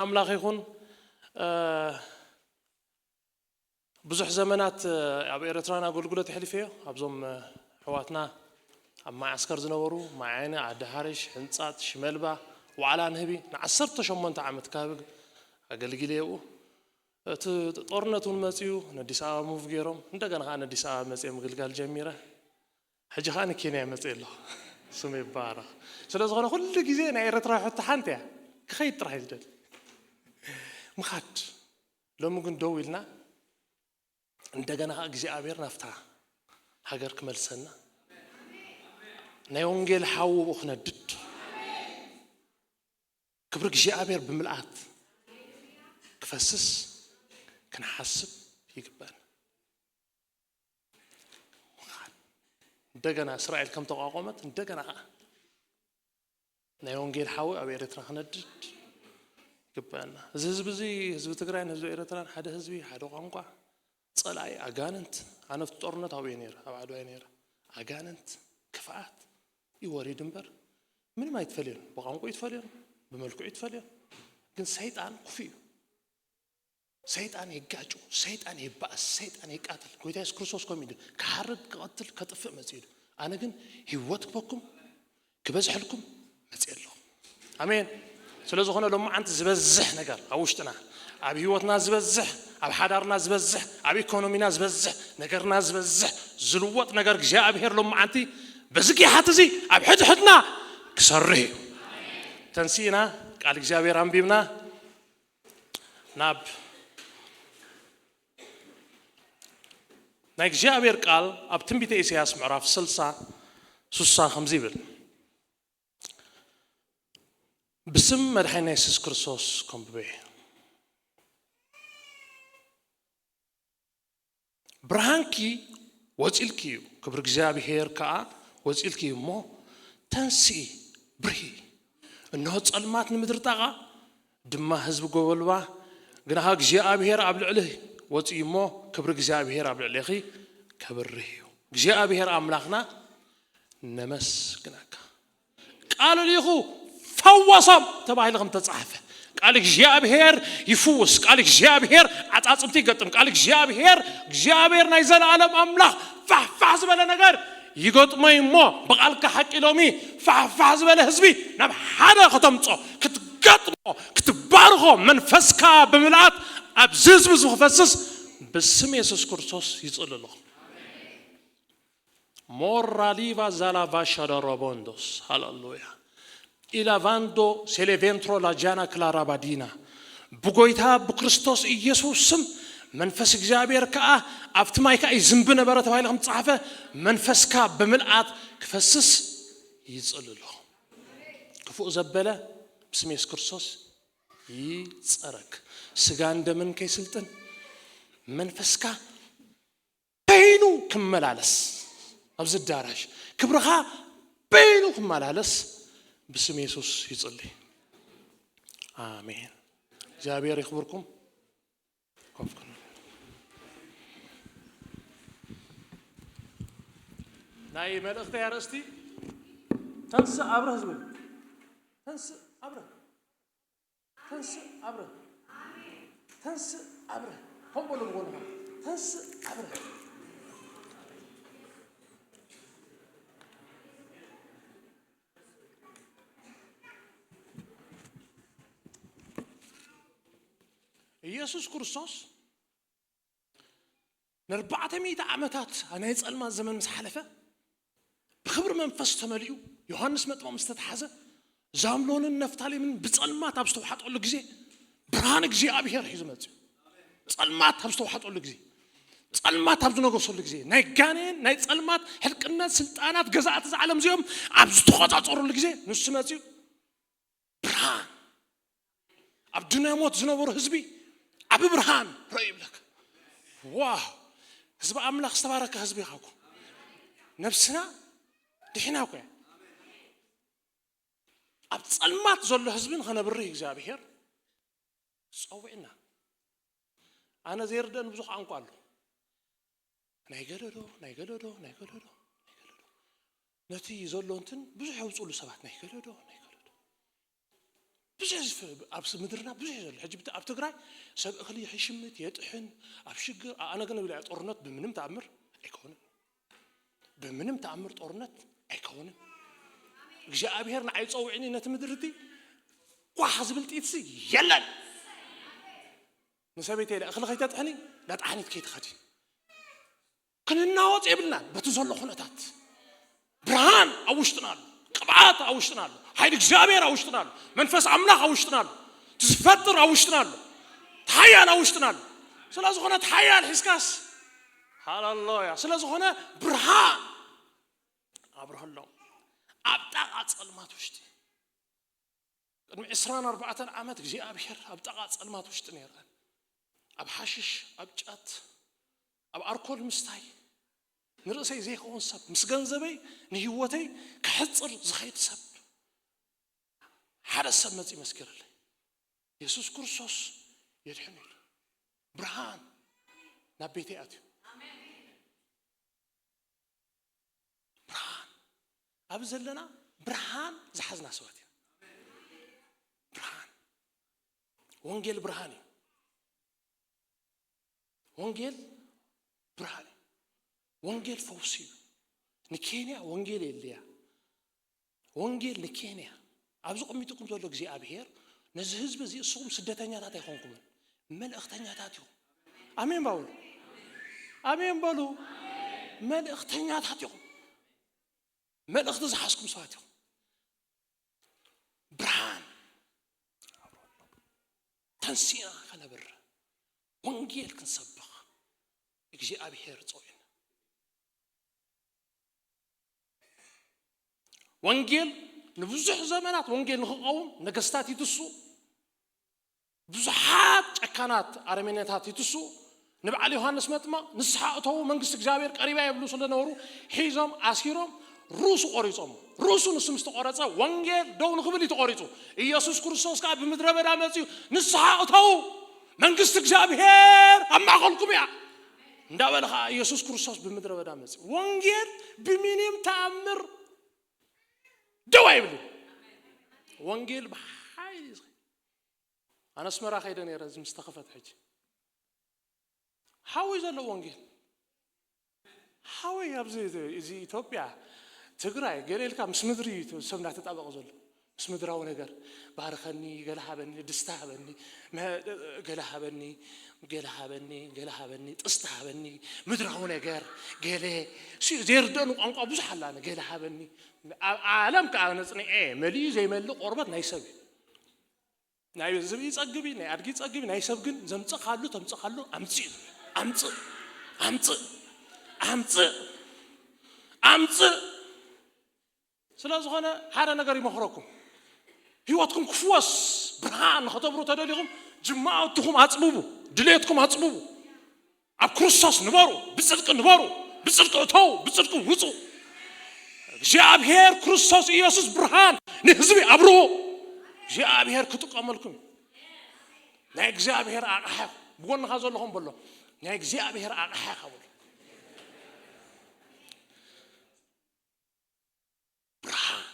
ኣምላኽ ይኹን። እ፣ ብዙሕ ዘመናት፣ እ፣ ኣብ ኤርትራን ኣገልግሎት የሕሊፈዮ። ኣብዞም፣ እ፣ ኣሕዋትና ኣብ ማዓስከር ዝነበሩ፣ ማይ ዓይኒ፣ ዓዲ ሓርሽ፣ ሕንጻት፣ ሽመልባ፣ ዋዕላ ንህቢ ንዓሰርተ ሸሞንተ ዓመት ካብ ኣገልጊለ የብኡ። እቲ ጦርነት እውን መጺኡ፣ ነዲስ ኣበባ ሙቭ ገይሮም፣ እንደገና ኸዓ ነዲስ ኣበባ መጺአ ምግልጋል ጀሚረ። ሕጂ ኸዓ ንኬንያ መጺአ ኣለኹ። ስሙ ይባረኽ። ስለ ዝኾነ ኩሉ ግዜ ናይ ኤርትራዊ ሕቶ ሓንቲ እያ፣ ክኸይድ ጥራሕ እዩ ዝደሊ። ምኻድ። ሎሚ ግን ደው ኢልና፣ እንደገና ኸዓ እግዚኣብሔር ናብታ ሃገር ክመልሰና፣ ናይ ወንጌል ሓዊ ብኡ ክነድድ፣ ክብሪ እግዚኣብሔር ብምልኣት ክፈስስ ክንሓስብ ይግባና። እንደገና እስራኤል ከም ተቋቋመት፣ እንደገና ኸዓ ናይ ወንጌል ሓዊ ኣብ ኤርትራ ክነድድ ይግባና። እዚ ህዝቢ እዚ፣ ህዝቢ ትግራይን ህዝቢ ኤርትራን ሓደ ህዝቢ፣ ሓደ ቋንቋ፣ ጸላኢ ኣጋንንት። ኣነ ኣብቲ ጦርነት ኣብኡ እየ ነይረ፣ ኣብ ዓድዋ እየ ነይረ። ኣጋንንት፣ ክፍኣት እዩ ወሪዱ እምበር ምንም ኣይትፈልዮን። ብቋንቋ ይትፈልዮን፣ ብመልክዑ ይትፈልዮን። ግን ሰይጣን ክፉእ እዩ። ሰይጣን ይጋጩ፣ ሰይጣን ይባእስ፣ ሰይጣን ይቃተል። ጎይታ የሱስ ክርስቶስ ከምኡ ኢሉ፣ ክሓርድ፣ ክቐትል፣ ከጥፍእ መጺኡ ኢሉ። ኣነ ግን ህይወት ክበኩም፣ ክበዝሐልኩም መጺአ ኣለኹ። ኣሜን። ስለ ዝኾነ ሎማዓንቲ ዝበዝሕ ነገር ኣብ ውሽጥና፣ ኣብ ህይወትና ዝበዝሕ፣ ኣብ ሓዳርና ዝበዝሕ፣ ኣብ ኢኮኖሚና ዝበዝሕ፣ ነገርና ዝበዝሕ፣ ዝልወጥ ነገር እግዚኣብሔር ሎማዓንቲ በዚ ጊሓት እዚ ኣብ ሕድሕድና ክሰርሕ እዩ። ተንሲእና ቃል እግዚኣብሔር ኣንቢብና ናብ ናይ እግዚኣብሔር ቃል ኣብ ትንቢተ ኢሳያስ ምዕራፍ ስልሳ፣ ስሳ ከምዚ ይብል። ብስም መድሓኒና የሱስ ክርስቶስ ከንብበ እየ። ብርሃንኪ ወጺልኪ እዩ፣ ክብሪ እግዚኣብሔር ከኣ ወጺልኪ እዩ እሞ፣ ተንስኢ፣ ብርሂ። እንሆ ጸልማት ንምድሪ ጣቓ፣ ድማ ህዝቢ ጎበልባ፣ ግናኻ እግዚኣብሔር ኣብ ልዕሊ ወጺኡ እሞ፣ ክብሪ እግዚኣብሔር ኣብ ልዕሌኺ ከብርህ እዩ። እግዚኣብሔር ኣምላኽና ነመስግነካ። ቃሉ ልኢኹ ፈወሶም ተባሂሉ ከም ተጻሕፈ፣ ቃል እግዚኣብሔር ይፍውስ፣ ቃል እግዚኣብሔር ዓጻጽምቲ ይገጥም፣ ቃል እግዚኣብሔር፣ እግዚኣብሔር ናይ ዘለኣለም ኣምላኽ ፋሕፋሕ ዝበለ ነገር ይገጥሞ እዩ እሞ፣ ብቓልካ ሓቂ ሎሚ ፋሕፋሕ ዝበለ ህዝቢ ናብ ሓደ ከተምጾ፣ ክትገጥሞ፣ ክትባርኾ፣ መንፈስካ ብምልኣት ኣብዚ ህዝቢ እዚ ክፈስስ ብስም የሱስ ክርስቶስ ይጽሊ ኣለኹ። ሞራሊቫ ዛላቫሻ ዳሮቦንዶስ፣ ሃሌሉያ። ኢላቫንዶ ሴሌቬንትሮ ላጃና ክላራባዲና። ብጎይታ ብክርስቶስ ኢየሱስ ስም መንፈስ እግዚኣብሔር ከኣ ኣብቲ ማይ ከኣ ይዝንቢ ነበረ ተባሂሉ ከም ዝተጻሕፈ መንፈስካ ብምልኣት ክፈስስ ይጽሊ ኣለኹ። ክፉእ ዘበለ ብስም የሱስ ክርስቶስ ይጸረግ። ስጋን ደምን ከይስልጥን መንፈስካ በይኑ ክመላለስ፣ ኣብዚ ኣዳራሽ ክብርኻ በይኑ ክመላለስ ብስም የሱስ ይጽሊ። ኣሜን። እግዚኣብሔር ይኽብርኩም። ኮፍ ክንብል። ናይ መልእኽተይ ኣርእስቲ ተንስእ ኣብርህ ዝብል። ተንስእ ኣብርህ። ተንስእ ኣብርህ። ተንስእ ኣብርህ። ከም በሉ ንጎንኻ፣ ተንስእ ኣብርህ። ኢየሱስ ክርስቶስ ንኣርባዕተ ሚእቲ ዓመታት ናይ ጸልማት ዘመን ምስ ሓለፈ፣ ብኽብሪ መንፈስ ተመሊኡ፣ ዮሃንስ መጥምቕ ምስ ተታሕዘ፣ ዛብሎንን ነፍታሌምን ብጸልማት ኣብ ዝተዋሕጠሉ ግዜ፣ ብርሃን እግዚኣብሔር ሒዙ መጺኡ። ጸልማት ኣብ ዝተዋሕጠሉ ግዜ፣ ጸልማት ኣብ ዝነገሰሉ ግዜ፣ ናይ ጋኔን፣ ናይ ጸልማት፣ ሕልቅነት፣ ስልጣናት፣ ገዛእቲ እዚ ዓለም እዚኦም ኣብ ዝተቖጻጸሩሉ ግዜ፣ ንሱ መጺኡ። ብርሃን። ኣብ ዱንያ ሞት ዝነበሩ ህዝቢ ዓቢ ብርሃን ረእዩ ይብለካ። ዋው! ህዝቢ ኣምላኽ ዝተባረከ ህዝቢ ኢኻ እኮ። ነብስና ድሒና እኮ እያ። ኣብ ጸልማት ዘሎ ህዝቢ ንኸነብርህ እግዚኣብሔር ጸዊዕና። ኣነ ዘይርደእኒ ብዙሕ ቋንቋ ኣሎ። ናይ ገለዶ፣ ናይ ገለዶ፣ ናይ ገለዶ፣ ናይ ገለዶ። ነቲ ዘሎ እንትን ብዙሕ የውጽእሉ ሰባት፣ ናይ ገለዶ፣ ናይ ገለዶ። ብዙሕ ዝፍ-፣ ኣብ ምድርና ብዙሕ እዩ ዘሎ። ሕጂ ብት-፣ ኣብ ትግራይ ሰብ እኽሊ ይሕሽምት፣ የጥሕን፣ ኣብ ሽግር፣ ኣ-፣ ኣነ ግን እብላ ጦርነት ብምንም ተኣምር ኣይከውንን። ብምንም ተኣምር ጦርነት ኣይከውንን። እግዚኣብሔር ንዓይ ጸውዕኒ ነቲ ምድሪ እቲ ጓሕ ዝብል ጥይትሲ የለን። ንሰበይተይ ኢለ እኽሊ ከይተጥሕኒ ዳጣሕኒት ከይትኸዲ። ክንናወጽ የብልናን። በቲ ዘሎ ኩነታት ብርሃን ኣብ ውሽጥና ኣሎ። ቅብኣት ኣብ ውሽጥና ኣሎ። ሓይሊ እግዚኣብሔር ኣብ ውሽጥና ኣሎ። መንፈስ ኣምላኽ ኣብ ውሽጥና ኣሎ። እቲ ዝፈጥር ኣብ ውሽጥና ኣሎ። እቲ ሓያል ኣብ ውሽጥና ኣሎ። ስለ ዝኾነ እቲ ሓያል ሒዝካስ፣ ሃሌሉያ። ስለ ዝኾነ ብርሃን ኣብርሃሎም። ኣብ ጣቓ ጸልማት ውሽጢ ቅድሚ ዕስራን ኣርባዕተን ዓመት እግዚኣብሔር ኣብ ጣቓ ጸልማት ውሽጢ ነይረ። ኣብ ሓሽሽ፣ ኣብ ጫት፣ ኣብ ኣርኮል ምስታይ ንርእሰይ ዘይኸውን ሰብ፣ ምስ ገንዘበይ ንህይወተይ ከሕጽር ዝኸይድ ሰብ፣ ሓደ ሰብ መጺኡ መስኪርለይ። የሱስ ክርስቶስ የድሕን ኢሉ። ብርሃን ናብ ቤተይ ኣትዩ። ብርሃን ኣብ ዘለና ብርሃን ዝሓዝና ሰባት ኢና። ብርሃን፣ ወንጌል ብርሃን እዩ። ወንጌል ብርሃን እዩ። ወንጌል ፈውሲ እዩ። ንኬንያ ወንጌል የድልያ። ወንጌል ንኬንያ። ኣብዚ ቅሚጥኩም ዘሎ እግዚኣብሔር ነዚ ህዝቢ እዚ፣ እስኹም ስደተኛታት ኣይኮንኩምን፣ መልእኽተኛታት ኢኹም። ኣሜን በሉ። ኣሜን በሉ። መልእኽተኛታት ኢኹም። መልእኽቲ ዝሓዝኩም ሰባት ኢኹም። ብርሃን ተንሲእና ከነብር፣ ወንጌል ክንሰብኽ እግዚኣብሔር ጸውዕና። ወንጌል ንብዙሕ ዘመናት ወንጌል ንኽቐውም ነገስታት ይትሱ፣ ብዙሓት ጨካናት ኣረሜኔታት ይትሱ። ንበዓል ዮሃንስ መጥምቕ ንስሓ እተዉ፣ መንግስቲ እግዚኣብሔር ቀሪባ ይብሉ ስለ ነበሩ፣ ሒዞም ኣሲሮም ርእሱ ቆሪጾም። ርእሱ ንሱ ምስ ተቆረጸ ወንጌል ደው ንኽብል እዩ ተቆሪጹ። ኢየሱስ ክርስቶስ ከኣ ብምድረ በዳ መጺኡ፣ "ንስሓ እተዉ፣ መንግስቲ እግዚኣብሔር ኣብ ማእከልኩም እያ" እንዳበለ ከኣ ኢየሱስ ክርስቶስ ብምድረ በዳ መጺኡ። ወንጌል ብምንም ተኣምር ደው ኣይብልን። ወንጌል ብሓይሊ እዩ ዝኸይድ። ኣነ ኣስመራ ከይደ ነይረ፣ እዚ ምስ ተኸፈተ ሕጂ። ሓወይ ዘሎ ወንጌል። ሓወይ ኣብዚ፣ እዚ ኢትዮጵያ፣ ትግራይ፣ ገለ ኢልካ ምስ ምድሪ እዩ ሰብ እናተጣበቐ ዘሎ። ምስ ምድራዊ ነገር፣ ባርኸኒ፣ ገለ ሃበኒ፣ ድስታ ሃበኒ፣ መ-፣ ገለ ሃበኒ፣ ገለ ሃበኒ፣ ገለ ሃበኒ፣ ጥስታ ሃበኒ፣ ምድራዊ ነገር፣ ገለ፣ ሲ-፣ ዘይርደእኒ ቋንቋ ብዙሕ ኣላነ፣ ገለ ሃበኒ። ኣብ ዓለም ከኣ ነጽንዔ፣ መሊኡ ዘይመልእ ቆርበት ናይ ሰብ እዩ። ናይ ዝብኢ ይጸግብ እዩ፣ ናይ ኣድጊ ይጸግብ እዩ፣ ናይ ሰብ ግን ዘምጽእ ካሉ፣ ተምጽእ ካሉ፣ ኣምጽእ፣ ኣምጽእ፣ ኣምጽእ፣ ኣምጽእ፣ ኣምጽእ። ስለ ዝኾነ ሓደ ነገር ይመኽረኩም። ህይወትኩም ክፍወስ፣ ብርሃን ንኸተብሩ ተደሊኹም፣ ጅማውትኹም ኣጽብቡ፣ ድሌትኩም ኣጽብቡ። ኣብ ክርስቶስ ንበሩ፣ ብጽድቂ ንበሩ፣ ብጽድቂ እተዉ፣ ብጽድቂ ውጹ። እግዚኣብሔር ክርስቶስ ኢየሱስ ብርሃን ንህዝቢ ኣብርሁ። እግዚኣብሔር ክጥቀመልኩም እዩ። ናይ እግዚኣብሔር ኣቕሓ ኢኹም። ብጎንኻ ዘለኹም በሎ፣ "ናይ እግዚኣብሔር ኣቕሓ ኢኻ" በሎ። ብርሃን፣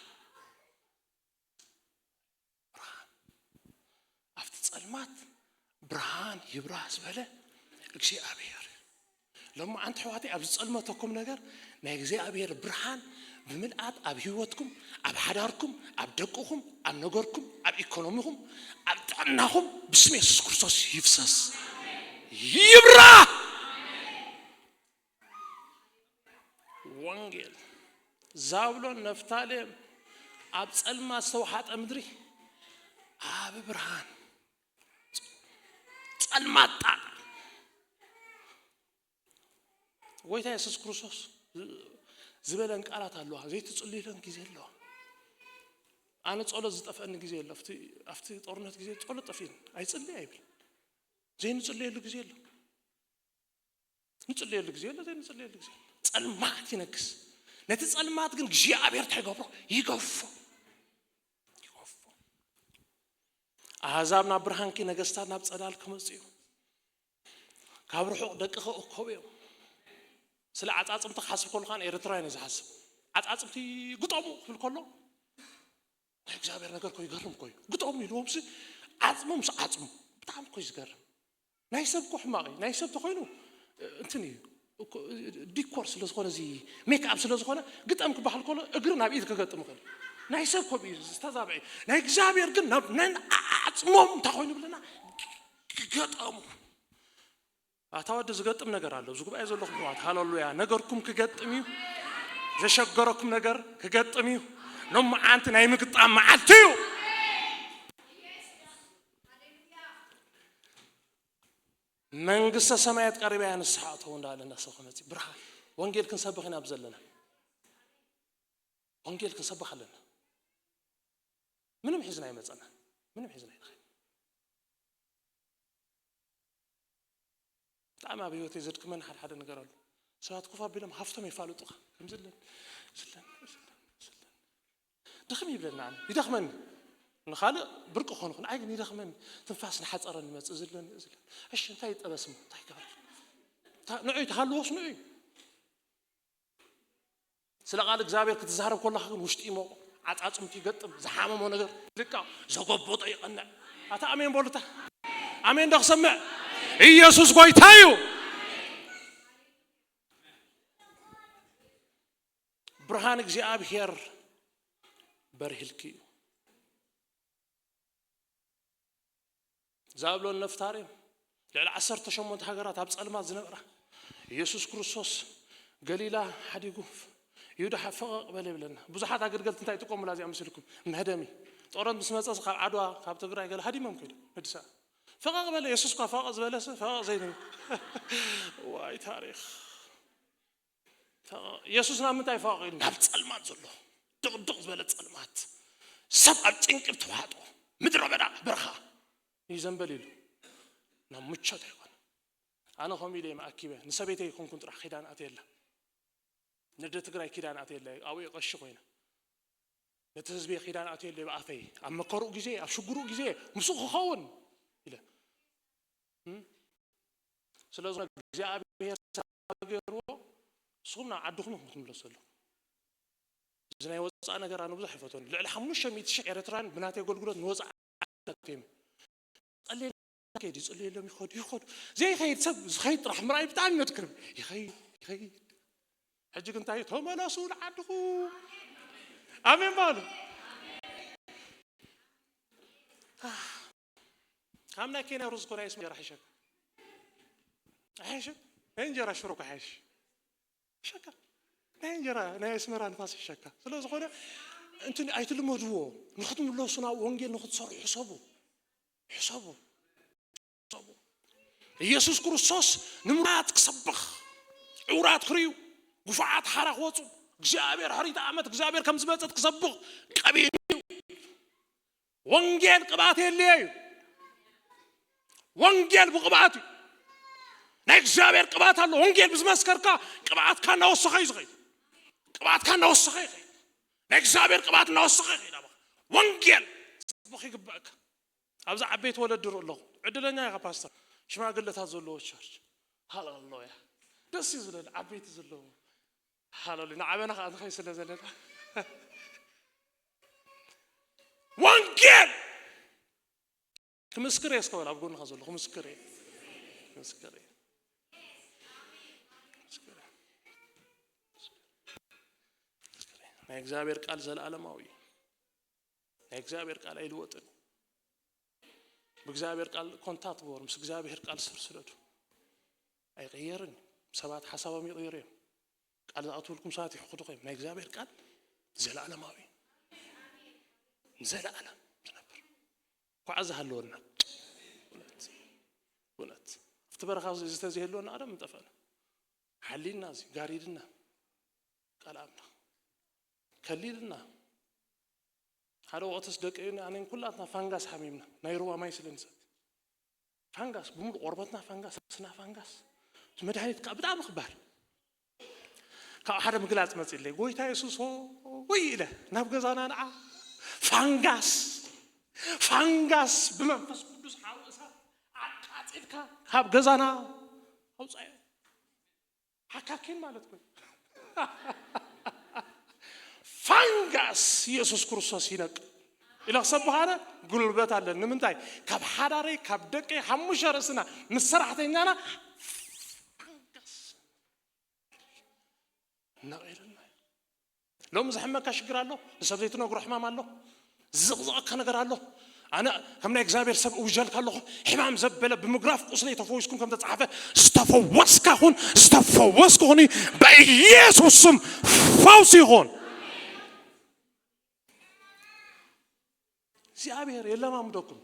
ብርሃን። ኣብቲ ጸልማት ብርሃን ይብራህ ዝበለ እግዚኣብሔር። ሎማዓንቲ ኣሕዋተይ፣ ኣብ ዝጸልመተኩም ነገር ናይ እግዚኣብሔር ብርሃን ብምልኣት ኣብ ህይወትኩም፣ ኣብ ሓዳርኩም፣ ኣብ ደቅኹም፣ ኣብ ነገርኩም፣ ኣብ ኢኮኖሚኹም፣ ኣብ ጥዕናኹም ብስም የሱስ ክርስቶስ ይፍሰስ፣ ይብራህ። ወንጌል። ዛብሎን ነፍታሌም፣ ኣብ ጸልማት ዝተወሓጠ ምድሪ፣ ኣብ ብርሃን ጸልማት ጣዕ። ጎይታ የሱስ ክርስቶስ ዝበለን ቃላት ኣለዋ። ዘይትጽልዩለን ግዜ ኣለዋ። ኣነ ጸሎት ዝጠፍአኒ ግዜ የሎ። ኣብቲ፣ ኣብቲ ጦርነት ግዜ ጸሎት ጠፊእኒ። ኣይጽልይ ኣይብል። ዘይንጽልየሉ ግዜ ኣሎ። ንጽልየሉ ግዜ ኣሎ፣ ዘይንጽልየሉ ግዜ ኣሎ። ጸልማት ይነግስ። ነቲ ጸልማት ግን እግዚኣብሔር እንታይ ይገብሮ? ይገፎ። ይገፎ። ኣህዛብ ናብ ብርሃንኪ፣ ነገስታት ናብ ጸዳል ክመጽኡ እዩ። ካብ ርሑቕ ደቅኺ እኮብዮም። ስለ ዓጻጽምቲ ክሓስብ ከሎ ከኣ ኤርትራውያን እየ ዝሓስብ። ዓጻጽምቲ ግጠሙ ክብል ከሎ ናይ እግዚኣብሔር ነገር እኮ ይገርም እኮ እዩ። ግጠሙ ኢልዎም ሲ ዓፅሞም ሲ ዓፅሙ። ብጣዕሚ እኮ እዩ ዝገርም። ናይ ሰብ እኮ ሕማቕ እዩ። ናይ ሰብ ተኮይኑ እንትን እዩ እኮ፣ ዲኮር ስለ ዝኾነ፣ እዚ ሜክኣፕ ስለ ዝኾነ፣ ግጠም ክበሃል ከሎ እግሪ ናብ ኢድ ክገጥም ይኽእል። ናይ ሰብ ከምኡ እዩ ዝተዛብዐ። ናይ እግዚኣብሔር ግን ናብ ነን ዓፅሞም እንታይ ኮይኑ ብለና? ክገጠሙ። ኣታ ወዲ ዝገጥም ነገር ኣሎ። እዚ ጉባኤ ዘለኹም ሕዋት፣ ሃለሉያ፣ ነገርኩም ክገጥም እዩ። ዘሸገረኩም ነገር ክገጥም እዩ። ኖም መዓንቲ ናይ ምግጣም መዓልቲ እዩ። መንግስተ ሰማያት ቀሪባ እያ፣ ንስሓ እተው እንዳለ እንዳሰብ ክመፅእ ብርሃን ወንጌል ክንሰብኽ ኢና ኣብ ዘለና። ወንጌል ክንሰብኽ ኣለና። ምንም ሒዝና ኣይመፀና። ምንም ሒዝና ኣይንኸይድ። ብጣዕሚ ኣብ ህይወተይ ዘድክመኒ ሓደ ሓደ ነገር ኣሎ። ሰባት ኮፍ ኣቢሎም ሃፍቶም የፋልጡኻ። ከም ዝለን፣ ዝለን፣ ዝለን፣ ዝለን። ድኽም ይብለኒ ኣነ። ይደኽመኒ። ንኻልእ ብርቂ ክኾን ይኹን። ኣይ ግን ይደኽመኒ። ትንፋስ ንሓፀረ ንመፅእ ዝለን፣ ዝለን። እሺ እንታይ ይጠበስ እሞ? እንታይ ይገበር? ንዑይ ተሃልዎስ ንዑይ። ስለ ቃል እግዚኣብሔር ክትዛረብ ከለኻ ግን ውሽጢ ይሞቕ፣ ዓጻጽምቲ ይገጥም፣ ዝሓመሞ ነገር ልቃ፣ ዘጎበጦ ይቐንዕ። ኣታ ኣሜን በሉታ። ኣሜን ዶ ክሰምዕ? ኢየሱስ ጎይታ እዩ። ብርሃን እግዚኣብሔር በርሂልኪ እዩ። ዛብሎን ነፍታሌም ልዕሊ ዓሰርተ ሸሞንተ ሃገራት ኣብ ጸልማት ዝነበራ፣ ኢየሱስ ክርስቶስ ገሊላ ሓዲጉ ይሁዳ ፈቐቕ በለ ይብለና። ብዙሓት ኣገልገልቲ እንታይ ይጥቀሙላ እዚኣ መሲልኩም? መህደሚ። ጦርነት ምስ መጸ ካብ ዓድዋ፣ ካብ ትግራይ ገለ ሃዲሞም ከይዶም፣ ነዲስ ኣበባ። ፈቐቕ በለ፣ ኢየሱስ እኳ ፈቐቕ ዝበለስ ፈቐቕ ዘይንብል። ዋይ ታሪኽ። ኢየሱስ ናብ ምንታይ ፈቐቕ ኢሉ? ናብ ጸልማት ዘሎ፣ ድቕድቕ ዝበለ ጸልማት። ሰብ ኣብ ጭንቂ ተዋሕጦ፣ ምድረ በዳ፣ በረኻ እዩ ዘንበል ኢሉ። ናብ ምቾት ኣይኮነ። ኣነ ከምኡ ኢለ እየ መኣኪበ። ንሰበይተይ ይኮንኩን ጥራሕ ኪዳን ኣትየላ። ንደ ትግራይ ኪዳን ኣትየላ፣ ኣብኡ ቀሺ ኮይነ። ነቲ ህዝቢ ኪዳን ኣትየለ ብኣፈይ። ኣብ መከርኡ ግዜ፣ ኣብ ሽግሩ ግዜ ምስኡ ክኸውን ኢለ። እም? ስለ ዝኾነ እግዚኣብሔር ሰብ ገይርዎ፣ ንስኹም ናብ ዓድኹም ኢኹም ክትምለሱ ዘለኹም። እዚ ናይ ወፃእ ነገር ኣነ ብዙሕ ኣይፈትዎን። ልዕሊ ሓሙሽተ ሚእቲ ሺሕ ኤርትራውያን ብናተይ ኣገልግሎት ንወፃኢ ኣትዮም። ጸልየሎም ከይዱ፣ ይጽልየሎም ይኸዱ፣ ይኸዱ። ዘይኸይድ ሰብ ዝኸይድ ጥራሕ ምርኣይ ብጣዕሚ መትክርም። ይኸይድ፣ ይኸይድ። ሕጂ ግን እንታይ እዩ? ተመለሱ ንዓድኹም። ኣሜን በሉ። ካብ ናይ ኬንያ ሩዝ እኮ ናይ ኣስመራ ይሕሸካ። ኣይሕሽን? ናይ እንጀራ ሽሮ እኮ ይሓይሽ። ይሕሸካ። ናይ እንጀራ፣ ናይ ኣስመራ ንፋስ ይሕሸካ። ስለ ዝኾነ፣ እንትን ኣይትልመድዎ። ንኽትምለሱ ናብ ወንጌል ንኽትሰርሑ ሕሰቡ። ሕሰቡ። ሕሰቡ። ኢየሱስ ክርስቶስ ንምሩራት ክሰብኽ፣ ዕውራት ክርእዩ፣ ግፉዓት ሓራ ክወፁ፣ እግዚኣብሔር ሕሪት ዓመት እግዚኣብሔር ከም ዝመፀት ክሰብኽ ቀቢሉ እዩ። ወንጌል ቅብኣት የድልዮ እዩ። ወንጌል ብቅብኣት እዩ። ናይ እግዚኣብሔር ቅብኣት ኣሎ። ወንጌል ብዝመስከርካ ቅብኣትካ እናወሰኸ እዩ ዝኸይድ። ቅብኣትካ እናወሰኸ ይኸይድ። ናይ እግዚኣብሔር ቅብኣት እናወሰኸ ይኸይድ። ኣባኻ ወንጌል ክሰብኽ ይግበእካ። ኣብዚ ዓበይቲ ወለዲ ርእ ኣለኹ። ዕድለኛ ኢኻ ፓስተር። ሽማግለታት ዘለዎ ቸርች። ሃሌሉያ። ደስ እዩ ዝለኒ ዓበይቲ ዘለዎ። ሃሌሉያ። ንዓበና ከዓ ንኸይ ስለ ዘለና። ወንጌል ክምስክር እየ እስከ በል ኣብ ጎንኻ ዘሎ፣ ክምስክር እየ። ክምስክር እየ። ክምስክር እየ። ናይ እግዚኣብሔር ቃል ዘለዓለማዊ እዩ። ናይ እግዚኣብሔር ቃል ኣይልወጥን። ብእግዚኣብሔር ቃል ኮንታክት ግበሩ። ምስ እግዚኣብሔር ቃል ስር ስደዱ። ኣይቕየርን እዩ። ሰባት ሓሳቦም ይቕይሩ እዮም። ቃል ዝኣትውልኩም ሰባት ይሕኽዱ እዮም። ናይ እግዚኣብሔር ቃል ዘለዓለማዊ እዩ። ንዘለዓለም ዝነብር። ኳዕ ዝሃለወና። እውነት። እውነት። ኣብቲ በረኻ እዚ ተዘይህልወና ቀደም ምጠፋእና። ሓሊልና እዚ ጋሪድና። ቃል ኣምላኽ። ከሊልና። ሓደ ወቕትስ ደቀይን ኣነን ኩላትና ፋንጋስ ሓሚምና። ናይ ሩባ ማይ ስለ ንሰቲ። ፋንጋስ፣ ብምሉእ ቆርበትና ፋንጋስ፣ ርእስና ፋንጋስ። መድሃኒት ከዓ ብጣዕሚ ክባር። ካብ ሓደ ምግላጽ መጺእለይ፣ "ጎይታ የሱስ ሆይ" ኢለ፣ "ናብ ገዛና ንዓ። ፋንጋስ፣ ፋንጋስ ብመንፈስ ቅዱስ ሓዊ እሳት ኣቃጺልካ ካብ ገዛና ኣውጻዮ።" ሓካኪን ማለት ኮይኑ። ፋንጋስ ኢየሱስ ክርስቶስ ይነቅል። ኢለ ክሰብኽ ኣነ ጉልበት ኣለኒ። ንምንታይ? ካብ ሓዳረይ፣ ካብ ደቀይ፣ ሓሙሽተ ርእስና ምስ ሰራሕተኛና ሓንካስ ነቒልና። ሎም ዝሕመካ ሽግር ኣሎ፣ ንሰብ ዘይትነግሮ ሕማም ኣሎ፣ ዝቕዝቐካ ነገር ኣሎ። ኣነ ከም ናይ እግዚኣብሔር ሰብ እውጀልካ ኣለኹ። ሕማም ዘበለ ብምግራፍ ቁስለይ ተፈዊስኩም ከም ተጻሓፈ ዝተፈወስካ ኩን፣ ዝተፈወስኩ ኩን። በኢየሱስ ስም ፈውሲ ይኹን። እግዚኣብሔር የለማምደኩም።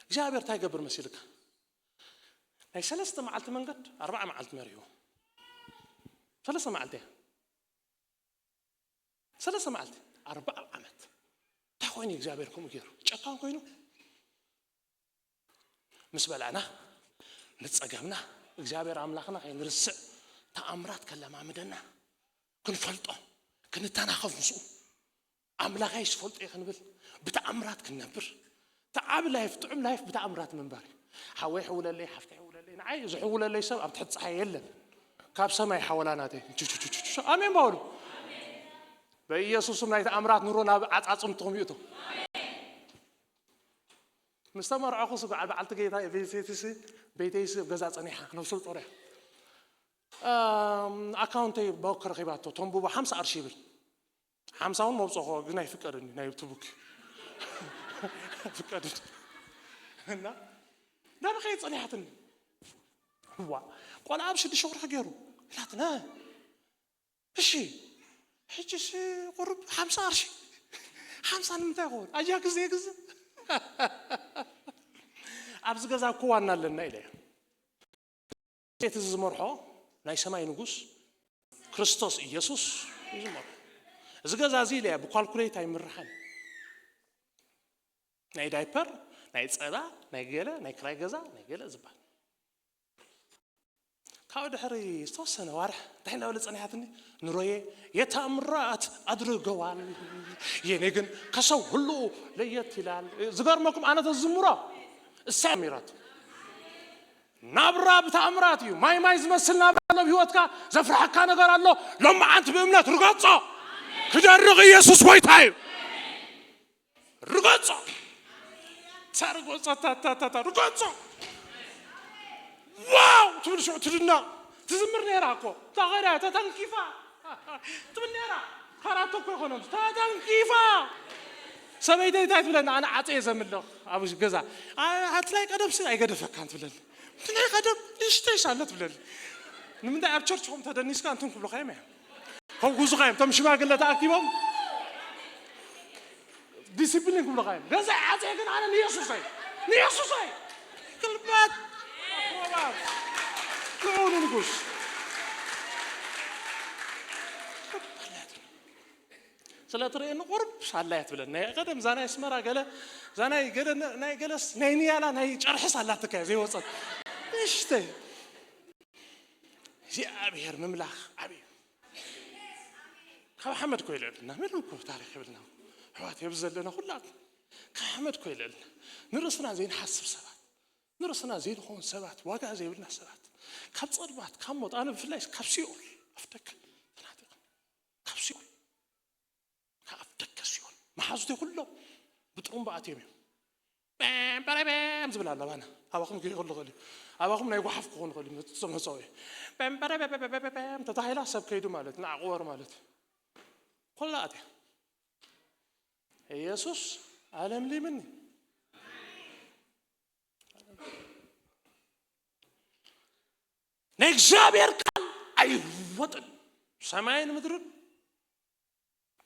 እግዚኣብሔር እንታይ ይገብር መሲልካ? ናይ ሰለስተ መዓልቲ መንገድ ኣርባዓ መዓልቲ መሪሕዎ። ሰለስተ መዓልቲ እያ። ሰለስተ መዓልቲ፣ ኣርባዓ ዓመት። እንታይ ኮይኑ እግዚኣብሔር ከምኡ ገይሩ? ጨካን ኮይኑ? ምስ በላዕና፣ ምስ ጸገምና፣ እግዚኣብሔር ኣምላኽና ከይንርስዕ፣ ተኣምራት ከለማምደና፣ ክንፈልጦ፣ ክንተናኸፍ ምስኡ። ኣምላኸይ ዝፈልጦ እየ ክንብል፣ ብተኣምራት ክንነብር። ተዓቢ ላይፍ፣ ጥዑም ላይፍ ብተኣምራት ምንባር እዩ። ሓወይ ሕውለለይ፣ ሓፍተይ ሕውለለይ፣ ንዓይ ዝሕውለለይ ሰብ ኣብ ትሕቲ ጸሓይ የለን። ካብ ሰማይ ሓወላ ናተይ። ቹ፣ ቹ፣ ቹ፣ ቹ፣ ቹ። ኣሜን በሉ። በኢየሱስ ስም ናይ ተኣምራት ኑሮ ናብ ዓጻጽምትኹም ይእቶ። ምስ ተመርዐኹ ስጓዕ በዓልቲ ጌታ ቤተይሲ፣ ቤተይሲ ገዛ ጸኒሓ፣ ነብሱ ጾርያ። ኣም፣ ኣካውንተይ ባንክ ረኺባቶ፣ ተንብቦ ሓምሳ ቅርሺ ይብል። ሓምሳ እውን መብጾ እኮ ግን ኣይፍቀድን እዩ፣ ናይ ቱቡክ። ኣይፍቀድን። እና፣ ዳርጋ ከይጸኒሓትኒ። ዋ፣ ቆልዓ ኣብ ሽዱሽተ ወርሒ ገይሩ። ኢላትና። እሺ፣ ሕጂስ ቁሩብ ሓምሳ ቅርሺ። ሓምሳ ንምንታይ ይኸውን? ኣጃክስ ዘይገዝእ። ኣብዚ ገዛ እኮ ዋና ኣለና ኢለ እየ። እቲ ዝመርሖ ናይ ሰማይ ንጉስ ክርስቶስ ኢየሱስ እዩ ዝመርሖ። እዚ ገዛ እዚ ኢለ እየ ብኳልኩሌት ኣይምርሓን። ናይ ዳይፐር፣ ናይ ጸባ፣ ናይ ገለ፣ ናይ ክራይ ገዛ፣ ናይ ገለ ዝበሃል። ካብኡ ድሕሪ ዝተወሰነ ዋርሕ እንታይ እንዳበለ ጸኒሓትኒ? ኑሮዬ የተአምራት አድርገዋል፣ የኔ ግን ከሰው ሁሉ ለየት ይላል። ዝገርመኩም ኣነ ተዝምሮ እሳ ሚራት ናብራ ብተኣምራት እዩ። ማይ ማይ ዝመስል ናብራ ኣሎ ኣብ ህይወትካ፣ ዘፍርሐካ ነገር ኣሎ። ሎማዓንቲ ብእምነት ርገጾ። ክደርቕ ኢየሱስ ጎይታ እዩ። ርገጾ። ታ ርገጾ፣ ታ፣ ታ፣ ታ፣ ታ፣ ርገጾ። ዋው! ትብል ሽዑ ትድነቕ። ትዝምር ነይራ እኮ። እታ ኸዳ ተተንኪፋ። ትብል ነይራ። ካራቶ እኮ ይኾኖም። ተተንኪፋ። ሰበይተይ እንታይ ትብለና? ኣነ ዓፀ እየ ዘምልኽ ኣብ ገዛ። ኣ-፣ ኣቲ ናይ ቀደምሲ ኣይገደፈካን ትብለኒ። እቲ ናይ ቀደም ንእሽተይ ሳለ ትብለኒ። ንምንታይ ኣብ ቸርችኹም ተደኒስካ እንትን ክብሉኻ እዮም እዮም። ከውግዙኻ እዮም። እቶም ሽማግለ ተኣኪቦም ዲሲፕሊን ክብሉኻ እዮም። ገዛ ዓፀ ግን ኣነ ንየሱሰይ፣ ንየሱሰይ። ክልባት ኣክሮባት። ንዑ ንንጉስ። ስለ ትርእየኒ ቁሩብ ሳላ እያ ትብለኒ። ናይ ቀደም እዛ ናይ ኣስመራ ገለ፣ እዛ ናይ ገለ፣ ናይ ገለስ፣ ናይ ንያላ፣ ናይ ጨርሕስ ኣላትካ እያ ዘይወጸት። ንእሽተይ። እግዚኣብሔር ምምላኽ ዓብዪ እዩ። ካብ ሓመድ ኮ ይልዕልና፣ ምንም እኮ ታሪኽ የብልና። ኣሕዋት፣ የብዚ ዘለና ኩላትና ካብ ሓመድ ኮ ይልዕልና። ንርእስና ዘይንሓስብ ሰባት፣ ንርእስና ዘይንኸውን ሰባት፣ ዋጋ ዘይብልና ሰባት፣ ካብ ጸልማት፣ ካብ ሞት፣ ኣነ ብፍላይ ካብ ሲኦል ኣፍደገ ተናጢቐ። ካብ ሲኦል፣ ካብ ኣፍደገ ሲኦል። መሓዙተይ ኩሎም ብጥሩምባ ኣትዮም እዮም። በም፣ በረ በም ዝብል ኣሎ ኣባና። ኣባኹም ከይኸሉ ይኽእል እዩ። ኣባኹም ናይ ጓሓፍ ክኾኑ ይኽእል እዩ፣ መጽ-፣ መጸው እዩ። በም፣ በረ በ-፣ በ-፣ በ-፣ በ-፣ በም ተታሂላ ሰብ ከይዱ ማለት፣ ንዓቕወር ማለት እዩ። ኮላ ኣትያ። ኢየሱስ ኣለምሊምኒ። ናይ እግዚኣብሔር ቃል ኣይልወጥን። ሰማይን ምድርን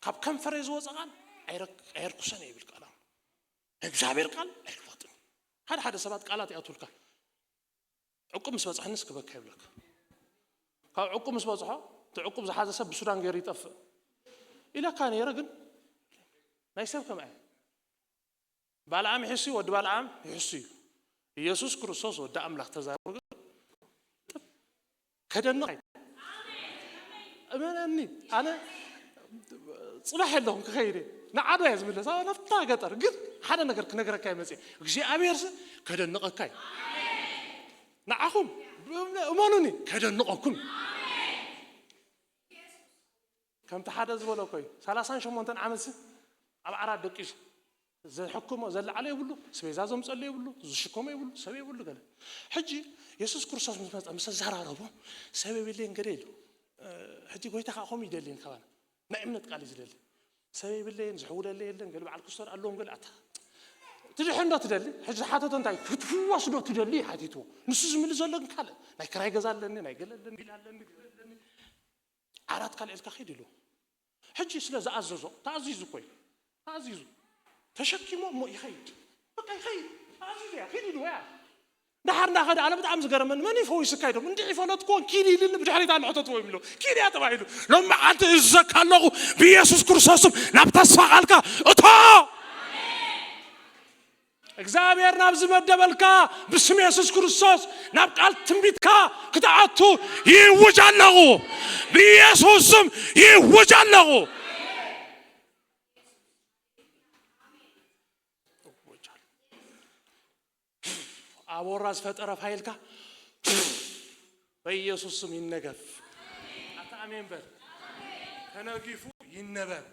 ካብ ከንፈረይ ዝወፀ ቃል ኣይረክ-፣ ኣየርኩሰን እየ ይብል ቃል። ናይ እግዚኣብሔር ቃል ኣይልወጥን። ሓደ ሓደ ሰባት ቃላት ይኣትውልካ። ዕቁብ ምስ በፅሐንስ ክበካ ይብለካ። ካብ ዕቁብ ምስ በፅሖ፣ እቲ ዕቁብ ዝሓዘ ሰብ ብሱዳን ገይሩ ይጠፍእ ኢለካ ነይረ፣ ግን ናይ ሰብ ከምኣ እዩ። ባልዓም ይሕሱ እዩ፣ ወዲ ባልዓም ይሕሱ እዩ። ኢየሱስ ክርስቶስ ወዲ ኣምላኽ ተዛረቡ ግን ከደንቕ ኣይ-፣ እመነኒ፣ ኣነ ጽባሕ የለኹም ክኸይድ እየ። ንዓዶ እየ ዝምለስ፣ ኣብ ናብታ ገጠር። ግን ሓደ ነገር ክነግረካ እየ መጽየ። እግዚኣብሔርስ ከደንቐካ እዩ። ንዓኹም እመኑኒ፣ ከደንቐኩም። ከምቲ ሓደ ዝበሎ እኮ እዩ። ሰላሳን ሸሞንተን ዓመትሲ ኣብ ዓራት ደቂሱ ዘሕክሞ ዘለዓለ የብሉ፣ ስቤዛ ዘምፀሉ የብሉ፣ ዝሽከሞ የብሉ፣ ሰብ የብሉ ገለ። ሕጂ የሱስ ክርስቶስ ምስ መፀ ምስ ኣዘራረቦ ሰብ የብለይን ገለ ኢሉ። ሕጂ ጎይታ ከዓ ከምኡ ይደልየን ካባና ናይ እምነት ቃል እዩ ዝደሊ። ሰብ የብለይን ዝሕውለለ የለን ገለ በዓል ክስቶር ኣለዎም ገለ ኣታ ትድሕን ዶ ትደሊ? ሕጂ ዝሓተቶ እንታይ ክትፍወስ ዶ ትደሊ ሓቲትዎ። ንሱ ዝምልስ ዘሎ ግን ካልእ ናይ ክራይ ገዛ ኣለኒ ናይ ገለ ኣለኒ ቢል ኣለኒ ገለ ኣለኒ ዓራት ካልኤልካ ኪድ ኢሉ። ሕጂ ስለ ዝኣዘዞ ተኣዚዙ እኮ እዩ። ተኣዚዙ ተሸኪሞ እሞ ይኸይድ። በቃ ይኸይድ። ተኣዚዙ እያ ኪድ ኢሉ እያ። ደሓር እንዳኸደ ኣነ ብጣዕሚ ዝገረመኒ መን ይፈዊስካ ኢሎም እንዲሕ ይፈለጥኩዎን ኪድ ኢልኒ ብድሕሪት ኣሎ ሕተትዎ ይብሎ ኪድ እያ ተባሂሉ። ሎም መዓልቲ እዘካ ኣለኹ ብኢየሱስ ክርስቶስም ናብ ተስፋ ቃልካ እቶ እግዚኣብሔር ናብ ዝመደበልካ ብስም የሱስ ክርስቶስ ናብ ቃል ትንቢትካ ክትኣቱ ይውጅ ኣለኹ። ብኢየሱስ ስም ይውጅ ኣለኹ። ኣቦራ ዝፈጠረ ፋይልካ በኢየሱስ ስም ይነገፍ። ኣታ ኣሜን በል። ተነጊፉ ይነበብ።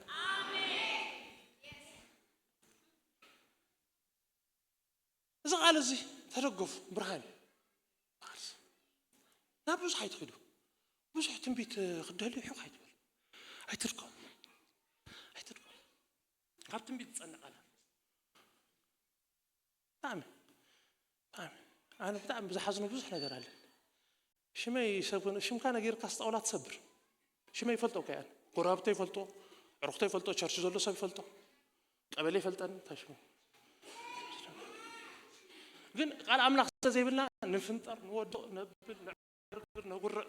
እዚ ቃል እዚ ተደገፉ። ብርሃን እዩ። ናብ ብዙሕ ኣይትኸዱ። ብዙሕ ትንቢት ክትደልዩ ሒቕ ኣይትበሉ። ኣይትድከሙ። ኣይትድከሙ። ካብ ትንቢት ዝጸንቕ ኣላ። ብጣዕሚ ብጣዕሚ ኣነ ብጣዕሚ ብዝሓዝኑ ብዙሕ ነገር ኣለ። ሽመይ ሰብ ሽምካ ነጊርካ ስጣውላ ትሰብር። ሽመይ ይፈልጦ እኮ ኣነ ጎረባብተይ ይፈልጦ፣ ዕርኽተይ ይፈልጦ፣ ቸርች ዘሎ ሰብ ይፈልጦ፣ ቀበሌ ይፈልጠኒ እንታይ ሽሙ። ግን ቃል ኣምላኽ ስለ ዘይብልና ንፍንጠር ንወድቕ ነብል ነዕርግር ነጉርዕ።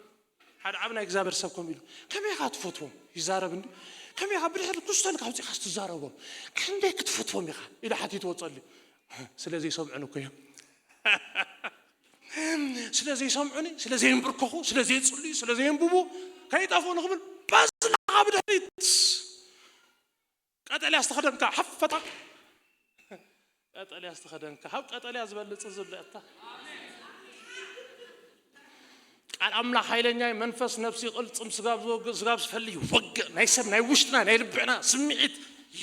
ሓደ ዓብ ናይ እግዚኣብሔር ሰብ ከም ኢሉ ከመይ ኢኻ ትፈትዎም ይዛረብ እንዲ ከመይ ኢኻ ብድሕሪ ክስቶ ኢልካ ኣውፂኻ ትዛረቦም ክንደይ ክትፈትዎም ኢኻ ኢሉ ሓቲትዎ ጸልዩ። ስለ ዘይሰምዑን እኮ እዮም። ስለ ዘይሰምዑኒ ስለ ዘይንብርከኹ ስለ ዘይፅልዩ ስለ ዘየንብቡ ከይጠፍኡ ንኽብል በዝለኻ ብድሕሪት ቀጠልያ ዝተኸደንካ ሓፈታ ቀጠልያ ዝተኸደንካ ካብ ቀጠልያ ዝበልፅ ዝለአታ ቃል ኣምላኽ ሓይለኛ መንፈስ ነፍሲ ቅልፅም ስጋብ ዝወግእ ስጋብ ዝፈልይ ወግእ ናይ ሰብ ናይ ውሽጥና ናይ ልብዕና ስምዒት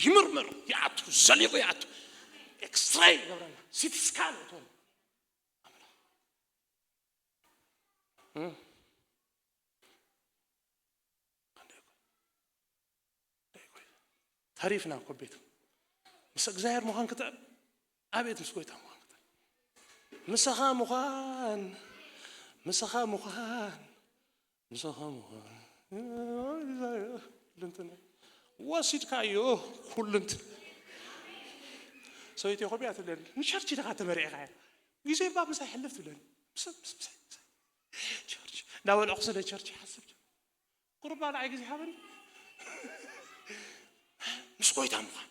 ይምርምር ይኣቱ ዘሊቑ ይኣቱ ኤክስትራይ ይገብረና ሲቲ ስካን ትኾን ተሪፍና እኮ ቤት ምስ እግዚኣብሔር ምዃን ክጥዕም ኣቤት ምስ ጎይታ ምዃን ክጥዕም ምሳኻ ምዃን ምሳኻ ምዃን ምሳኻ ምዃን ልንትና ወሲድካዮ ኩልንት ሰበይቲ ኮቢያ ትብለኒ ንሸርች ኢኻ ተመሪዕኻ ግዜ ባ ምሳይ ሕልፍ ትብለኒ ቸርች እንዳበልዕኩ ስለ ቸርች ይሓስብ ቁርባ ንዓይ ግዜ ሃበኒ ምስ ጎይታ ምዃን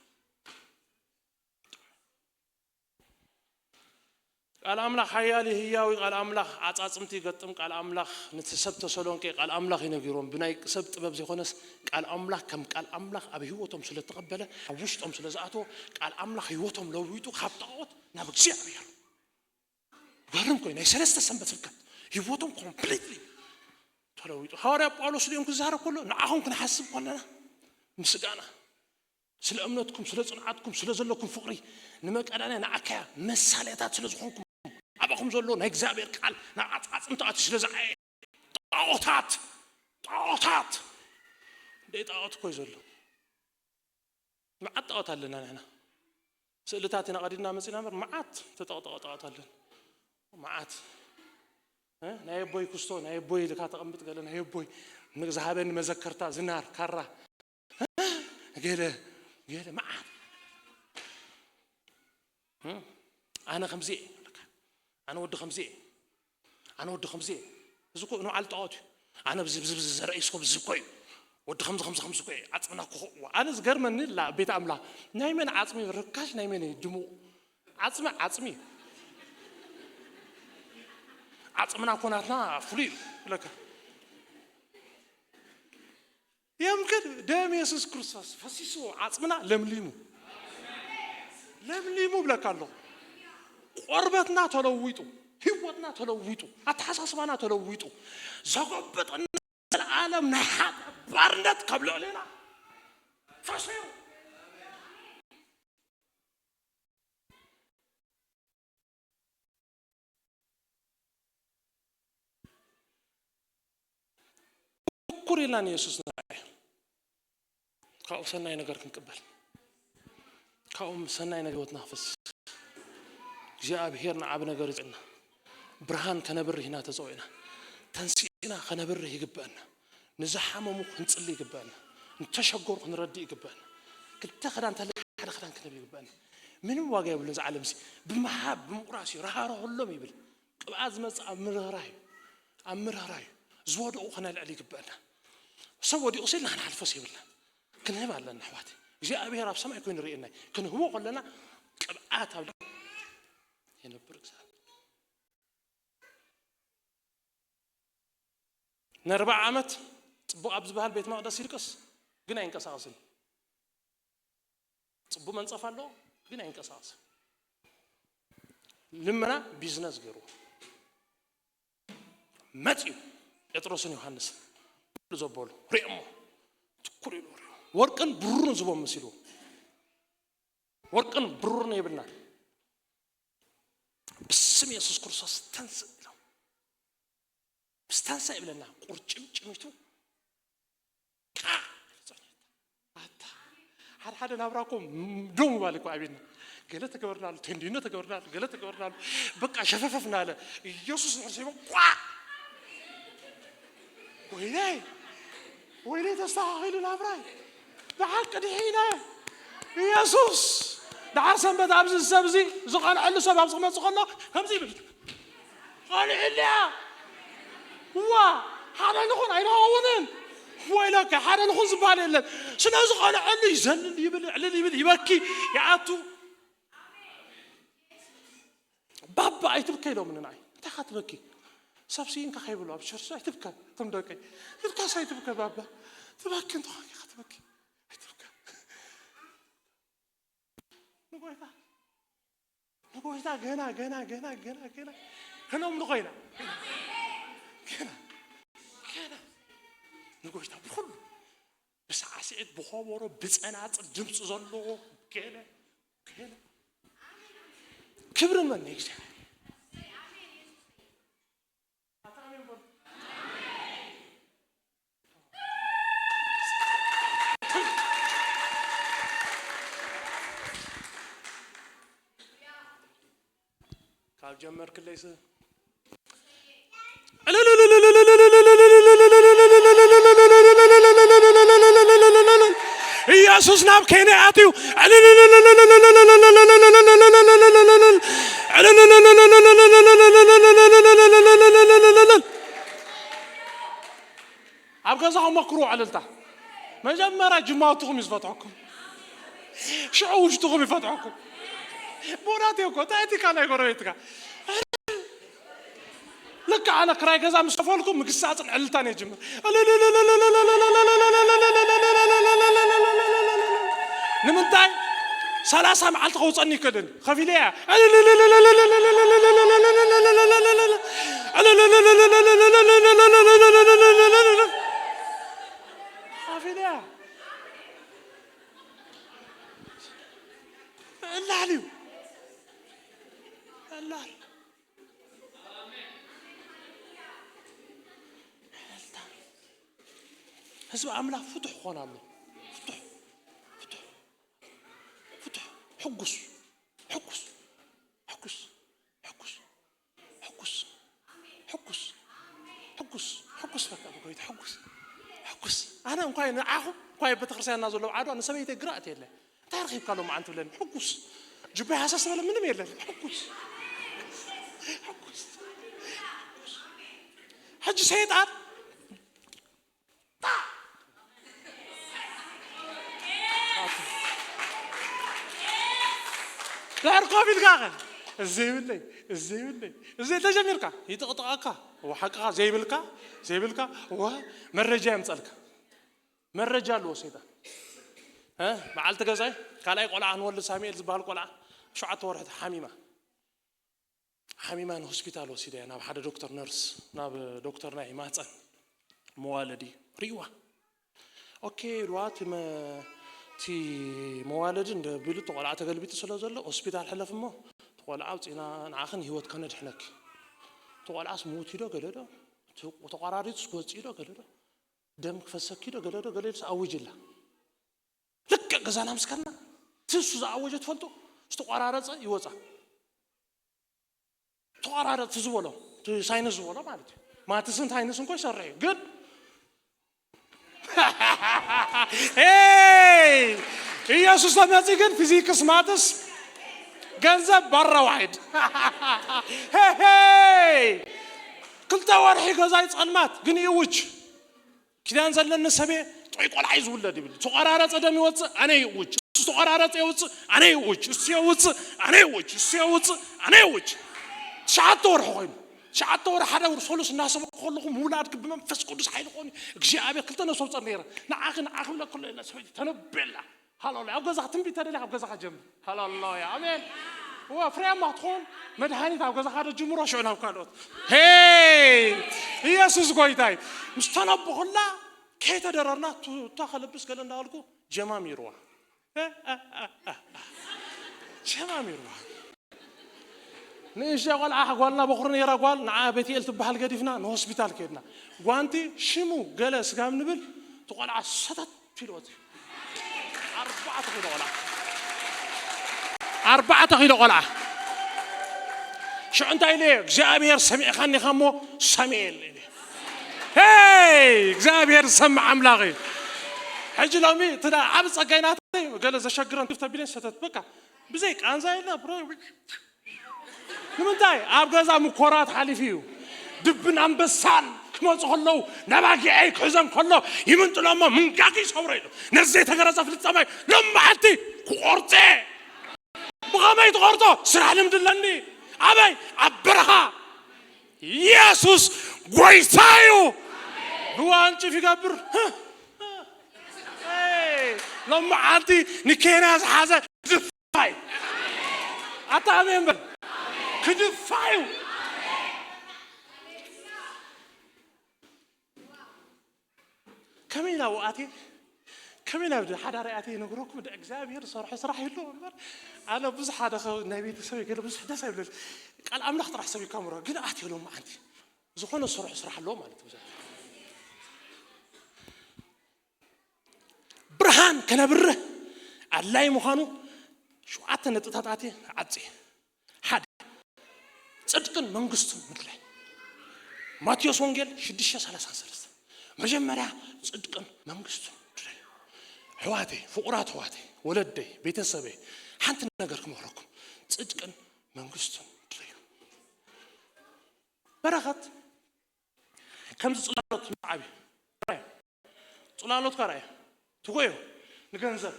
ቃል ኣምላኽ ሓያል ህያዊ ቃል ኣምላኽ ዓጻጽምቲ ይገጥም ቃል ኣምላኽ ነቲ ሰብ ተሰሎንቄ ቃል ኣምላኽ እዩ ነጊሮም ብናይ ሰብ ጥበብ ዘይኮነስ ቃል ኣምላኽ ከም ቃል ኣምላኽ ኣብ ህይወቶም ስለ ተቐበለ ኣብ ውሽጦም ስለ ዝኣተዎ ቃል ኣምላኽ ህይወቶም ለዊጡ ካብ ጣዖት ናብ እግዚኣብሔር ገርም ኮይኑ ናይ ሰለስተ ሰንበት ስብከት ህይወቶም ኮምፕሊትሊ ተለዊጡ ሃዋርያ ጳውሎስ ድኦም ክዛረብ ከሎ ንዓኹም ክንሓስብ ከለና ምስጋና ስለ እምነትኩም ስለ ፅንዓትኩም ስለ ዘለኩም ፍቕሪ ንመቀዳንያ ንኣካያ መሳለያታት ስለ ዝኾንኩም ኣባኹም ዘሎ ናይ እግዚኣብሔር ቃል ናብ ዓፃፅምቲ ኣትዩ ስለ ዝዓየ ጣዖታት ጣዖታት እንደ ጣዖት እኮ እዩ ዘሎ መዓት ጣዖት ኣለና ንሕና ስእልታት ኢና ቀዲድና መፂና ምበር መዓት ተጠቕጠቐ ጣዖት ኣለና መዓት ናይ ኣቦይ ክስቶ ናይ ኣቦይ ኢልካ ተቐምጥ ገለ ናይ ኣቦይ ዝሃበኒ መዘከርታ ዝናር ካራ ገለ ገለ መዓት ኣነ ከምዚ እየ ኣነ ወዲ ከምዚ እየ ኣነ ወዲ ከምዚ እየ እዚ እኮ ንባዕሉ ጣዖት እዩ ኣነ ብዚ ብዚ ብዚ ዘርእይ ስኮ ብዚ እኮ እዩ ወዲ ከምዚ ከምዚ ከምዚ እኮ እዩ ዓፅምና ክኸእዎ ኣነ ዝገርመኒ ላ ቤት ኣምላኽ ናይ መን ዓፅሚ ርካሽ ናይ መን እዩ ድሙቕ ዓፅሚ ዓፅሚ እዩ ዓፅምና እኮ ናትና ፍሉይ እዩ ብለካ የምክን ደም የሱስ ክርስቶስ ፈሲስዎ ዓፅምና ለምሊሙ ለምሊሙ ብለካ ኣለኹ ቆርበትና ተለዊጡ ህይወትና ተለዊጡ ኣተሓሳስባና ተለዊጡ ዘጎበጠና ዘለዓለም ናይ ሓጢኣት ባርነት ካብ ልዕሌና ፈሰዩ ትኩር ኢልና ንየሱስ ንርኣዮ። ካብኡ ሰናይ ነገር ክንቅበል፣ ካብኡ ሰናይ ነገር ህይወትና ክፈስስ። እግዚኣብሔር ንዓቢ ነገር ይጽና። ብርሃን ከነብርህ ኢና ተጸዊዕና። ተንሲእና ከነብርህ ይግበአና። ንዝሓመሙ ክንጽሊ ይግበአና። ንተሸገሩ ክንረድእ ይግበአና። ክልተ ክዳን እንተለ ሓደ ክዳን ክንህብ ይግበአና። ምንም ዋጋ የብሉን። እዚ ዓለም እዚ ብምሃብ ብምቑራስ እዩ። ራህራህ ኩሎም ይብል። ቅብኣት ዝመጽእ ኣብ ምርህራህ እዩ። ኣብ ምርህራህ እዩ። ዝወደቑ ከነልዕል ይግበአና። ሰብ ወዲቑ ሲልና ክንሓልፎስ የብልና። ክንህብ ኣለና ኣሕዋት። እግዚኣብሔር ኣብ ሰማይ ኮይኑ ይርእየና እዩ። ክንህቦ ከለና ቅብኣት ኣብ የነብር እግዚኣብሔር። ንኣርብዓ ዓመት ጽቡቕ ኣብ ዝበሃል ቤት መቕደስ ይልቅስ፣ ግን ኣይንቀሳቐስን። ጽቡቕ መንጸፍ ኣለዎ፣ ግን ኣይንቀሳቐስን። ልመና ቢዝነስ ገይሩ መጺኡ ጴጥሮስን ዮሃንስን ኩሉ ዘበሉ ሪኦሞ፣ ትኩር ኢሉ ሪኦ። ወርቅን ብሩርን ዝቦም መሲልዎ። ወርቅን ብሩርን የብልና፣ ብስም የሱስ ክርስቶስ ተንስእ ኢሎም። ምስ ተንሳ ይብለና፣ ቁርጭምጭሚቱ ቃዕ ኢሉ ጸኒሑ። ኣታ፣ ሓደ ሓደ ናብራ እኮ ም-፣ ደው ምባል እኮ ኣብዩና። ገለ ተገበርናሉ፣ ቴንዲኖ ተገበርናሉ፣ ገለ ተገበርናሉ። በቃ ሸፈፈፍ እናለ ኢየሱስ ንሕር ሲቦ ቋዕ። ወይለይ፣ ወይለይ ተስተኻኺሉ ናብራይ። ብሓቂ ድሒነ። ኢየሱስ። ደሓር ሰንበት ኣብዚ ሰብ እዚ ዝቐንዐሉ ሰብ ኣብዚ ክመጽእ ከሎ ከምዚ ይብል። ቐኒዕልያ። እዋ፣ ሓደ ንኹን ኣይንኸውንን። ወይለከ፣ ሓደ ንኹን ዝበሃል የለን። ስለዚ ቐንዐሉ ይዘልል፣ ይብል፣ ዕልል ይብል፣ ይበኪ፣ ይኣቱ። ባባ ኣይትብከ ኢሎምኒ ንዓይ። እንታይ ኢኻ ትበኪ? ሰብ ስኢንካ ከይብሉ ኣብ ቸርች ኣይትብከ፣ እቶም ደቀይ። ኢልካስ ኣይትብከ ባባ። ትበኪ እንተኾንኪ ኢኻ ትበኪ። ኣይትብከ። ንጎይታ፣ ንጎይታ ገና፣ ገና፣ ገና፣ ገና፣ ገና። ከነም ንኾይና። ገና፣ ገና። ንጎይታ ብኹሉ ብሳዕስዒት፣ ብኾቦሮ፣ ብጸናጽል ድምፂ ዘለዎ ገለ፣ ገለ። ክብሪ መን ንእግዚኣብሔር። ካብ ጀመርክለይስ ኢየሱስ ናብ ኬንያ ኣትዩ። ኣብ ገዛኹም መክሩ ዕልልታ። መጀመርያ ጅማውትኹም እዩ ዝፈትሐኩም። ሽዑ ውሽጥኹም ይፈትሐኩም። ቦናት እኮ እንታይ እቲ ካልኣይ ጎረቤትካ ልክዕ ኣነ ክራይ ገዛ ምስ ከፈልኩ ምግሳጽን ዕልልታን እየ ጅምር። ንምንታይ? ሰላሳ መዓልቲ ከውፀኒ ይክእልን ከፊለ እያ። ከፊለ እያ። ዕላል እዩ። ዕላል። ህዝቢ ኣምላኽ ፍቱሕ ክኾን ኣሎ። ፍቱሕ፣ ፍቱሕ፣ ፍቱሕ። ሕጉስ፣ ሕጉስ፣ ሕጉስ፣ ሕጉስ፣ ሕጉስ፣ ሕጉስ፣ ሕጉስ፣ ሕጉስ፣ በቃ ብጎይታ ሕጉስ፣ ሕጉስ። ኣነ እንኳይ ንዓኹም፣ እንኳይ ቤተክርስትያንና ዘሎ ዓድዋ ንሰበይተይ ግራ እትየለ። እንታይ ረኺብካ ሎማዓንቲ ትብለኒ? ሕጉስ። ጅባይ ሃሰስ ዝበለ ምንም የለን። ሕጉስ። ሕጉስ። ሕጂ ሰይጣን ድሕር ኮፍ ኢልካ ኸ፣ እዚ ዘይብለይ፣ እዚ ዘይብለይ፣ እዚ ተጀሚርካ ይጥቕጥቐካ። እወ ሓቅኻ ዘይብልካ፣ ዘይብልካ፣ እወ መረጃ የምፀልካ። መረጃ ኣለዎ ሰይጣን። እ? በዓልቲ ገዛይ ካልኣይ ቆልዓ ንወልድ ሳሙኤል ዝበሃል ቆልዓ ሸውዓተ ወርሒ ሓሚማ። ሓሚማ ንሆስፒታል ወሲደያ ናብ ሓደ ዶክተር ነርስ፣ ናብ ዶክተር ናይ ማህፀን መዋለዲ ሪእዋ። ኦኬ ኢልዋ፣ እቲ መ-፣ እቲ መዋለዲ እንደ ቢሉ እቲ ቆልዓ ተገልቢጡ ስለ ዘሎ ሆስፒታል ሕለፍ እሞ እቲ ቆልዓ ኣውፂና ንዓኽን ህይወት ከነድሕነኪ። እቲ ቆልዓስ ምዉት እዩ ዶ ገለ ዶ? እቲ ተቆራሪፁስ ክወፅእ እዩ ዶ ገለ ዶ? ደም ክፈሰኪ ዶ ገለ ዶ ገለ ኢሉስ ኣውጅላ። ልክዕ ገዛና ምስ ከድና፣ እቲ እሱ ዝኣወጀ ትፈልጡ? ዝተቆራረጸ ይወጻ። ተቆራረጽ ዝበሎ፣ እቲ ሳይንስ ዝበሎ ማለት እዩ። ማትስን ሳይንስን እኮ ይሰርሕ እዩ። ግን ሄይ! ኢየሱስ ተመጺ ግን ፊዚክስ ማትስ ገንዘብ ባራ ዋሒድ። ሄይ! ክልተ ወርሒ ገዛይ ጸልማት ግን ይውጅ። ኪዳን ዘለኒ ሰብየ ጥዑይ ቆልዓ እዩ ዝውለድ ይብል። ዝተቆራረጸ ደም ይወጽእ፣ ኣነ ይውጅ። እሱ ዝተቆራረጸ የውጽእ፣ ኣነ ይውጅ። እሱ የውጽእ፣ ኣነ ይውጅ። እሱ የውጽእ፣ ኣነ ይውጅ። ትሽዓተ ወርሒ ኮይኑ፣ ትሽዓተ ወርሒ ሓደ ወር ሶሉስ እናሰበኩ ከለኹ ምውላድኪ ብመንፈስ ቅዱስ ሓይሊ ኮይኑ እግዚኣብሔር ክልተ ነፍሲ ኣውጽእ ነይረ። ንዓኺ ንዓኺ ብለ ኩሉ ኢለ ሰበይቲ ተነብየላ። ሃሌሉያ። ኣብ ገዛኻ ትንቢት ተደሊኻ ኣብ ገዛኻ ጀምር። ሃሌሉያ። ኣሜን። እዋ ፍሬያማ ክትኾን መድሃኒት ኣብ ገዛኻ ዶ ጅምሮ ሽዑ ናብ ካልኦት። ሄይ! ኢየሱስ ጎይታ እዩ። ምስ ተነብኹላ ከይተደረርና ቱታ ከለብስ ገለ እንዳበልኩ ጀማሚርዋ። እ፣ እ፣ እ፣ እ፣ እ። ጀማሚርዋ። ንእሽተይ ቆልዓ ጓልና በኹሪ ነይራ ጓል፣ ንዓ ቤትኤል ትበሃል ገዲፍና ንሆስፒታል ከድና። ጓንቲ ሽሙ ገለ ስጋብ ንብል፣ እቲ ቆልዓ ሰተት ኢሉ ወፂኡ። ኣርባዕተ ኪሎ ቆልዓ። ኣርባዕተ ኪሎ ቆልዓ። ሽዑ እንታይ ኢለ እግዚኣብሔር ሰሚዕኻኒ ኢኻ እሞ ሳሙኤል ኢለ። ሄይ! እግዚኣብሔር ዝሰምዕ ኣምላኽ እዩ። ሕጂ ሎሚ እቲ ዳ-፣ ዓብ ጸጋይ ናተይ ገለ ዘሸግረን ክፍተ ቢለን ሰተት በቃ ብዘይ ቃንዛ የለ ብሮ ንምንታይ? ኣብ ገዛ ምኮራት ሓሊፉ እዩ። ድብን ኣንበሳን ክመፁ ከለዉ ነባጊዐይ ክሕዘን ከሎ ይምንጥሎ እሞ ምንጋግ ይሰብሮ ኢሉ። ነዚ ዘይተገረዘ ፍልጠማይ ሎም መዓልቲ ክቆርፀ። ብኸመይ ትቆርጦ? ስራሕ ልምዲ ኣለኒ። ኣበይ? ኣብ በረኻ። ኢየሱስ ጎይታ እዩ። ብዋንጭፍ ይገብር። ሎም መዓልቲ ንኬንያ ዝሓዘ ክድፋ እዩ። ኣታ ኣሜን በል። ክድፋ እዩ። ከመይ ናብኡ ኣትየ? ከመይ ናብ ሓዳረይ ኣትየ ይነግረኩም? እንደ እግዚኣብሔር ዝሰርሖ ስራሕ ይህልዎ እምበር፣ ኣነ ብዙሕ ሓደ ኸ-፣ ናይ ቤተሰብ ገለ ብዙሕ ደስ ኣይብለኒ። ቃል ኣምላኽ ጥራሕ ሰብ ይካምሮ፣ ግን ኣትየ ሎም መዓልቲ ዝኾነ ዝሰርሖ ስራሕ ኣለዎ ማለት እዩ። ብርሃን ከነብርህ ኣድላዪ ምዃኑ ሸውዓተ ነጥብታት ኣትየ ዓጽየ። ሓደ፣ ጽድቅን መንግስቱን ምድላይ። ማቴዎስ ወንጌል ሽዱሽተ ሰላሳ ሰለስተ። መጀመርያ ጽድቅን መንግስቱን ምድላይ። ኣሕዋተይ፣ ፍቑራት ኣሕዋተይ፣ ወለደይ፣ ቤተሰበይ፣ ሓንቲ ነገር ክመኽረኩም፣ ጽድቅን መንግስቱን ምድለዩ። በረኸት ከምዚ ጽላሎት ምርዓብ እዩ። ጽላሎትካ ርኣዮ። ትጎዮ ንገንዘብ።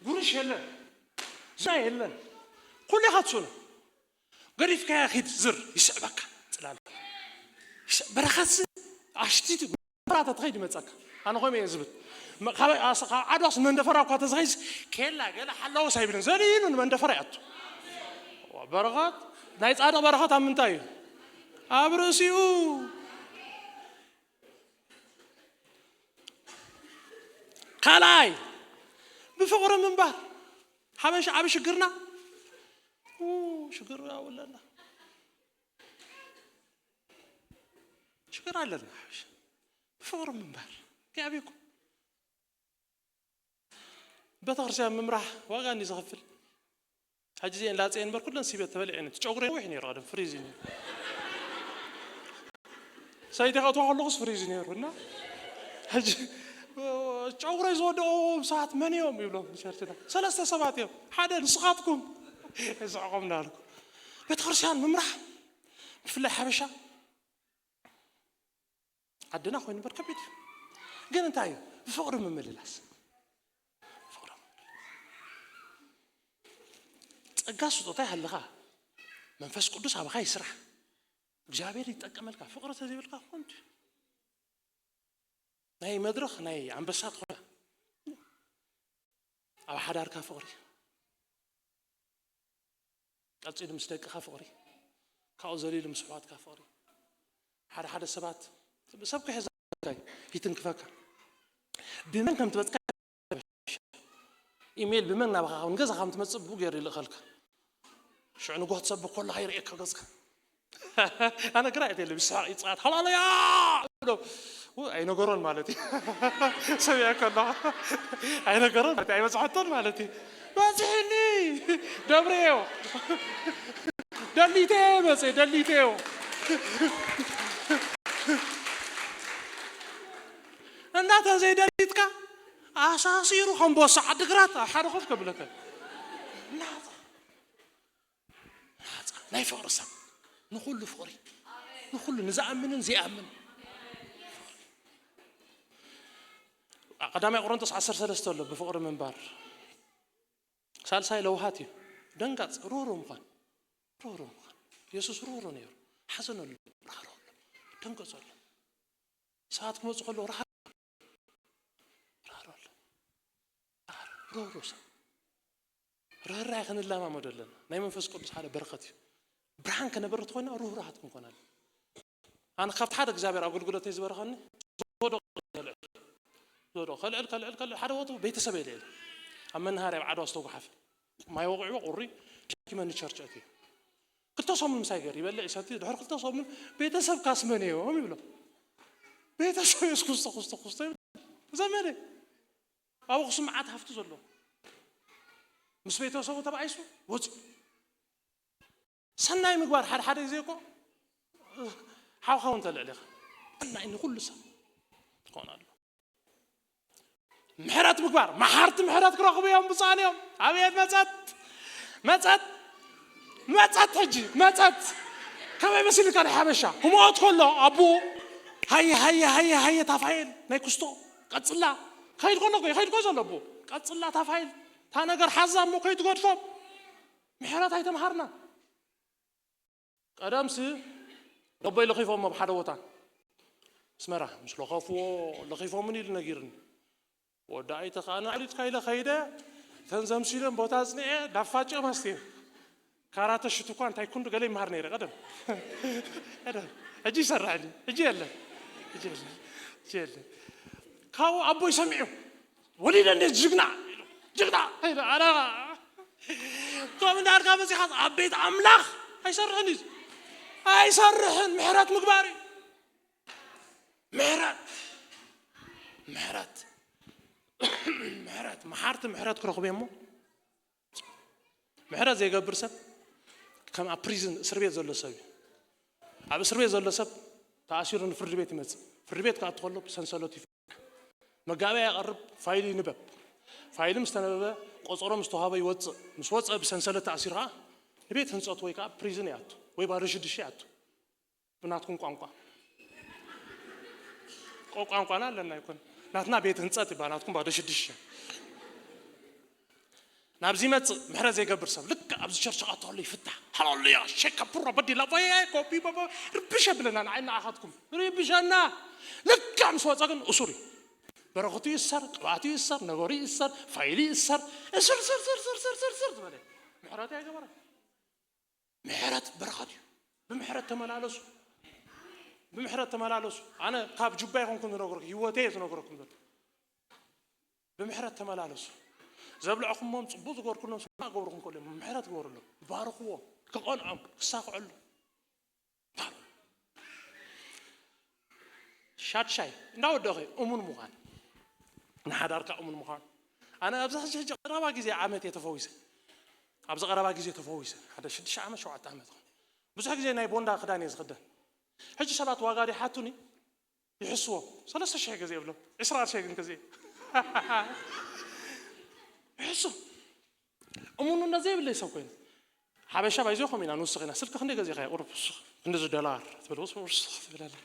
ጉርሽ የለን። ዝና የለን። ኩሉ ኢኻ ትስእኖ። ገዲፍካያ ኪድ ዝር ይስዕበካ። ጽላሎት። ይስ-፣ በረኸትሲ ኣሽቲት መራ ተትኸይድ ይመጸካ። ኣነ ከምኡ እየ ዝብል። መ-፣ ካብ ኣስ-፣ ካብ ዓድዋስ መንደፈራ እኳ ተዝኸይድስ ኬላ ገለ ሓላወስ ኣይብልን። ዘሊሉ ንመንደፈራ ይኣቱ። በረኸት፣ ናይ ጻድቕ በረኸት ኣብ ምንታይ እዩ? ኣብ ርእሲኡ። ካልኣይ፣ ብፍቕሪ ምንባር። ሓበሻ ዓቢ ሽግርና፣ ኡ፣ ሽግር ኣለና። ሽግር ኣለና ሓበሻ። ብፍቕሪ ምንባር። ከይ ኣበይኩም? ቤተክርስትያን ምምራሕ ዋጋ እንዲ ዝኸፍል። ሕጂ እዚአን ላፅየን እምበር ኩለን ሲበት ተበሊዐን። እቲ ጨጉሪ ነዊሕ ነይሩ ቀደም ፍሪዝ እዩ ነይሩ። ሰይቲ ከእትዋ ከለኹስ ፍሪዝ እዩ ነይሩ እና ሕጂ ጨጉረይ ዝወደኦ ሰባት መን እዮም ይብሎም ቸርችና። ሰለስተ ሰባት እዮም። ሓደ ንስኻትኩም። ይስሕቆም እንዳልኩ። ቤተክርስትያን ምምራሕ ብፍላይ ሓበሻ ዓድና ኮይኑ እምበር ከቢድ እዩ። ግን እንታይ እዩ? ብፍቕሪ ምምልላስ። ብፍቕሪ ምምልላስ። ጸጋ ስጦታ ይሃልኻ። መንፈስ ቅዱስ ኣባኻ ይስራሕ። እግዚኣብሔር ይጠቀመልካ። ፍቕሪ ተዘይብልካ ኮንቱ። ናይ መድረኽ ናይ ኣንበሳ ትኾና። ኣብ ሓዳርካ ፍቕሪ። ቀጺሉ ምስ ደቅኻ ፍቕሪ። ካብኡ ዘሊሉ ምስ ኣሕዋትካ ፍቕሪ። ሓደ ሓደ ሰባት ሰብ ክሕዘካ እዩ፣ ይትንክፈካ። ብመን ከም ትበጽካ ኢሜይል ብመን ናባኻ ንገዛኻ ከም ትመጽእ ብኡ ገይሩ ይልእኸልካ። ሽዑ ንግሆ ትሰብኽ ከለኻ ይርእየካ ገጽካ። ኣነ ግራ እየ፣ ብስሓቕ ይጻት ሃላለያ። ኣይነገሮን ማለት እዩ። ሰሚዐ ከሎ ኣይነገሮን ማለት እዩ። ኣይበጽሐቶን ማለት እዩ። በጽሕኒ ደብረዮ። ደሊተዮ መጽእ፣ ደሊተዮ። እናተ ዘይደሊትካ ኣሳሲሩ ከም ቦሳ ዓድግራት ኣብ ሓደ ኮፍ ከብለካ። ናጻ፣ ናጻ ናይ ፍቕሪ ሰብ፣ ንኹሉ ፍቕሪ፣ ንኹሉ ንዝኣምንን ዘይኣምን። ቀዳማይ ቆሮንቶስ ዓሰርተ ሰለስተ ኣሎ፣ ብፍቕሪ ምንባር። ሳልሳይ ለውሃት እዩ፣ ደንጋጽ፣ ርህሩህ ምዃን፣ ርህሩህ ምዃን። የሱስ ርህሩህ ነይሩ፣ ሓዘነሉ፣ ራህረወሉ፣ ደንገጸሉ። ሰባት ክመጹ ከለዉ ራህር-፣ ራህረወሉ። ራህር-፣ ርህሩህ ሰብ። ርህራሄ ክንለማመዶ ኣለና። ናይ መንፈስ ቅዱስ ሓደ በረኸት እዩ። ብርሃን ከነበርት ኮይና ርህሩሃት ክንኮን ኣለና። ኣነ ካብቲ ሓደ እግዚኣብሔር ኣገልግሎተይ ዝበረኸኒ፣ ዝወደቑ ከልዕል፣ ዝወደቑ ከልዕል፣ ከልዕል፣ ከልዕል፣ ሓደ ቦቱ ቤተሰብ የለ የለ። ኣብ መናሃርያ ኣብ ዓድዋ ዝተጓሓፈ። ማይ ወቒዕዎ ቁሪ፣ ሸኪመኒ ቸርች ኣትየ። ክልተ ሰሙን ምሳይ ገይሩ ይበልዕ ይሰቲ፣ ድሕሪ ክልተ ሰሙን ቤተሰብ ካስመን እዮም ይብሎ። ቤተሰብ የስ ኩስቶ፣ ኩስቶ፣ ኩስቶ ይብሎ። ዘመደ። ኣብ ኣኽሱም መዓት ሃፍቲ ዘሎ። ምስ ቤተሰቡ ተባኢሱ፣ ወፂኡ። ሰናይ ምግባር ሓደ ሓደ ግዜ እኮ፣ ሓውሓው እንተልዕል ኢኻ። ሰናይ ንኹሉ ሰብ ትኾን ኣሎ። ምሕረት ምግባር፣ መሓርቲ ምሕረት ክረኽቡ እዮም፣ ብፁዓን እዮም። ኣቤት መጸት፣ መጸት፣ መጸት፣ ሕጂ መጸት። ከመይ መሲልካ ናይ ሓበሻ? ክሞት ከሎ ኣቦ፣ ሃየ፣ ሃየ፣ ሃየ፣ ሃየ፣ ታፋኤል፣ ናይ ኩስቶ፣ ቀጽላ። ከይድ ከሎ እኮ፣ ከይድ እኮ ዘሎ ኣቦ። ቀጽላ ታፋኤል፣ እታ ነገር ሓዛ እሞ ከይትገድፎም። ምሕረት ኣይተምሃርና። ቀደምሲ ነቦይ ለኺፎሞ ኣብ ሓደ ቦታ ኣስመራ ምስ ለኸፍዎ ለኺፎምን ኢሉ ነጊርኒ። ወዲ ኣይተ ከኣ ንዕሊትካ ኢለ ከይደ፣ እተን ዘምሲለን ቦታ ኣጽኒዐ ዳፋጭኦም ኣስትየ። ካራተ ሽቱኳ እንታይ ኩንዱ ገለ ይመሃር ነይረ ቀደም። ቀደም። ሕጂ ይሰርሐኒ። ሕጂ የለን። ሕጂ የለን። ሕጂ የለን። ካብኡ ኣቦይ ሰሚዑ፣ "ወሊደ እንዴት ጅግና?" ኢሉ። "ጅግና?" ኢሉ። ኣነ ከምኡ እንዳልካ መጺኻ ኣብ ቤት ኣምላኽ ኣይሰርሕን እዩ። ኣይሰርሕን። ምሕረት ምግባር እዩ። ምሕረት። ምሕረት። ምሕረት። መሓርቲ ምሕረት ክረኽቡ እሞ ምሕረት ዘይገብር ሰብ ከም ኣብ ፕሪዝን፣ እስር ቤት ዘሎ ሰብ እዩ። ኣብ እስር ቤት ዘሎ ሰብ ተኣሲሩ ንፍርዲ ቤት ይመጽእ። ፍርዲ ቤት ክኣቱ ከሎ ብሰንሰለቱ ይፍታሕ። መጋበያ የቕርብ፣ ፋይሉ ይንበብ። ፋይሉ ምስ ተነበበ፣ ቆጸሮ ምስ ተዋህበ ይወጽእ። ምስ ወጸ ብሰንሰለት ተኣሲሩ ከኣ ንቤት ህንጸቱ ወይ ከኣ ፕሪዝን ይኣቱ፣ ወይ ባዶ ሽዱሽተ ይኣቱ። ብናትኩም ቋንቋ። ቆ-፣ ቋንቋና ኣለና ይኮን? ናትና ቤት ህንጸት ይባሃል፣ ናትኩም ባዶ ሽዱሽተ። ናብዚ ይመጽእ ምሕረት ዘይገብር ሰብ፣ ልክዕ ኣብዚ ቸርች ክኣቱ ከሎ ይፍታሕ። ሃሌሉያ፣ ሸካ ፑራ በዲ ላባያ ኮፒ ባባ፣ ርብሽ የብለና፣ ንዓይ ንዓኻትኩም። ርብሸና። ልክዕ ምስ ወጸ ግን እሱር እዩ። በረኸቱ ይእሰር፣ ቅብኣቱ ይእሰር፣ ነገሩ ይእሰር፣ ፋይሉ ይእሰር። እስር፣ ስር፣ ስር ዝበለ። ምሕረት ኣይገበረን። ምሕረት በረኸት እዩ። ብምሕረት ተመላለሱ። ብምሕረት ተመላለሱ። ኣነ ካብ ጁባ ኣይኮንኩን ዝነግረኩም፣ ህይወተይ እየ ዝነግረኩም ዘሎ። ብምሕረት ተመላለሱ። ዘብልዕኩሞም፣ ጽቡቕ ዝገበርኩሎም፣ ሕማቕ ክገብሩኩም ከሎ፣ ምሕረት ግበሩሎም። ባርኽዎም። ክቐንዖም፣ ክሳኽዐሉ። ሻድሻይ፣ እንዳወደኸ እሙን ምዃን። ንሓዳርካ እሙን ምዃን። ኣነ ኣብዚ ሕጂ፣ ሕጂ ቀረባ ግዜ ዓመት እየ ተፈዊሰ። ኣብዚ ቀረባ ግዜ ተፈዊሰ። ሓደ ሽዱሽተ ዓመት፣ ሸውዓተ ዓመት ይኸውን። ብዙሕ ግዜ ናይ ቦንዳ ክዳን እየ ዝኽደን። ሕጂ ሰባት ዋጋ ይሓቱኒ፣ ይሕስዎም። ሰለስተ ሽሕ ግዜ ይብሎም፣ ዕስራ ቅርሺ ግን ግዜ። ይሕሱ። እሙንነት ዘይብለይ ሰብ ኮይኑ። ሓበሻ ባይዞ ከምኡ ኢና፣ ንውስኽ ኢና። ስልኪ ክንደይ ገዚእኻዮ? ቁሩብ ውስኽ። ክንድዚ ዶላር ትብል፣ ውስ-፣ ውስኽ ትብል ኣላ።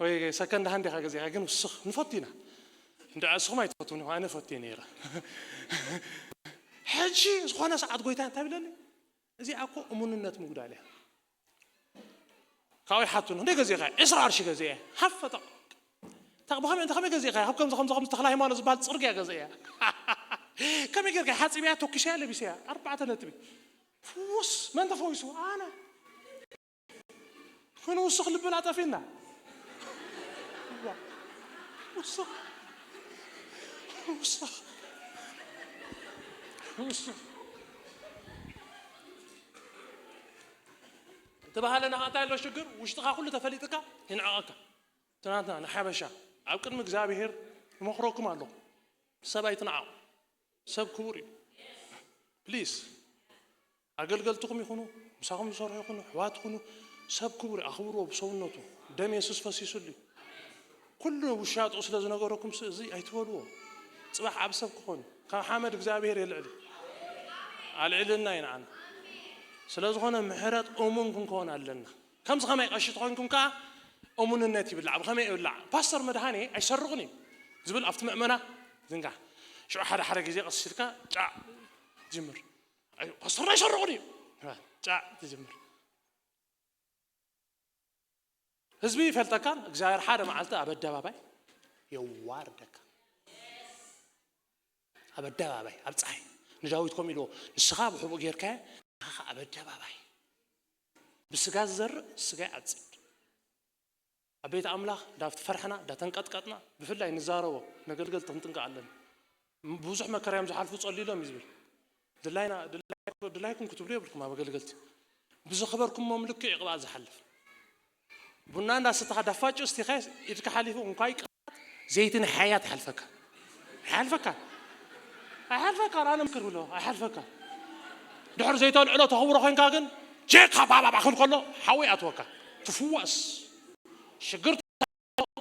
ወይ ሰከንድ ሃንድ ኢኻ ገዚእኻ፣ ግን ውስኽ። ንፈቱ ኢና። እንድዒ እስኹም ኣይትፈትዉን ኢኹም፣ ኣነ ፈትየ ነይረ። ሕጂ ዝኾነ ሰዓት ጎይታ እንታይ ይብለኒ? እዚኣ እኮ እሙንነት ምጉዳል እያ። ካብኡ ይሓቱኒ፣ "ክንደይ ገዚእኻዮ?" "ዕስራ ቅርሺ ገዚኤ." ሃፈ ጠቕ-፣ ጠቕ-፣ "ብኸመይ፣ እንተ ከመይ ገዚእኻዮ?" "ካብ ከምዚ፣ ከምዚ፣ ከምዚ ተኽለ ሃይማኖት ዝበሃል ጽርግያ ገዚኤያ." "ከመይ ጌርካ?" "ሓጺበያ፣ ተኪሰያ፣ ለቢሰያ." ኣርባዕተ ነጥቢ። ፍዉስ። መን ተፈዊሱ? ኣነ። ክንውስኽ ልብና ጠፊእና። ውስኽ። ውስኽ። ውስኽ። ተባህለና ከ እንታይ ኣሎ ሽግር? ውሽጥኻ ኩሉ ተፈሊጥካ ይንዕቐካ። ትናንትና ንሓበሻ ኣብ ቅድሚ እግዚኣብሔር ይመኽረኩም ኣለኹ። ሰብ ኣይትንዓቑ። ሰብ ክቡር እዩ። ፕሊስ፣ ኣገልገልትኹም ይኹኑ፣ ምሳኹም ዝሰርሑ ይኹኑ፣ ኣሕዋት ይኹኑ፣ ሰብ ክቡር እዩ። ኣኽብርዎ። ብሰውነቱ ደም የሱስ ፈሲሱሉ እዩ። ኩሉ ውሻጥኡ ስለ ዝነገረኩም ስ-፣ እዚ ኣይትበልዎ። ጽባሕ ኣብ ሰብ ክኾን ካብ ሓመድ እግዚኣብሔር የልዕል። ኣልዕልና እዩ ንዓና። ስለ ዝኾነ ምሕረት እሙን ክንከውን ኣለና። ከምዚ ከመይ ቀሺ ተኾንኩም ከኣ እሙንነት ይብላዕ። ብኸመይ ይብላዕ? ፓስተር መድሃኔ ኣይሰርቕን እዩ ዝብል ኣብቲ ምእመና ዝንጋ። ሽዑ ሓደ ሓደ ግዜ ቀስ ኢልካ ጫዕ ትጅምር። ኣይ፣ ፓስተር ኣይሰርቕን እዩ። ጫዕ ትጅምር። ህዝቢ ይፈልጠካን እግዚኣብሔር ሓደ መዓልቲ ኣብ ኣደባባይ የዋርደካ። ኣብ ኣደባባይ፣ ኣብ ፀሓይ። ንዳዊት ከምኡ ኢልዎ፣ "ንስኻ ብሕቡእ ጌርካዮ፣ ንዓኻ ኣብ ኣደባባይ። ብስጋ ዝዘርእ፣ ስጋ ይዓጽድ።" ኣብ ቤት ኣምላኽ፣ እንዳ ፈርሕና፣ እንዳ ተንቀጥቀጥና፣ ብፍላይ ንዛረቦ፣ ነገልገልቲ ክንጥንቀቕ ኣለና። ብዙሕ መከራ እዮም ዝሓልፉ፣ ጸሊሎም እዩ ዝብል። ድላይና፣ ድላይ-፣ ድላይኩም ክትብሉ የብልኩም ኣብ ኣገልገልቲ። ብዝኸበርኩሞም ልክዕ እዩ ቅብኣት ዝሓልፍ። ቡና እንዳሰተኻ ዳፋጭ እስቲኻ ኢድካ ሓሊፉ እንኳይ ቅብኣት ዘይቲ ንሓያ ትሓልፈካ። ኣይሓልፈካ። ኣይሓልፈካ፣ ኣነ ምክር ብሎ፣ ኣይሓልፈካ። ድሕር ዘይተልዕሎ ተኽብሮ ኮንካ ግን ጄካ ባባባ ክብል ከሎ ሓዊ ኣትወካ። ትፍወስ። ሽግር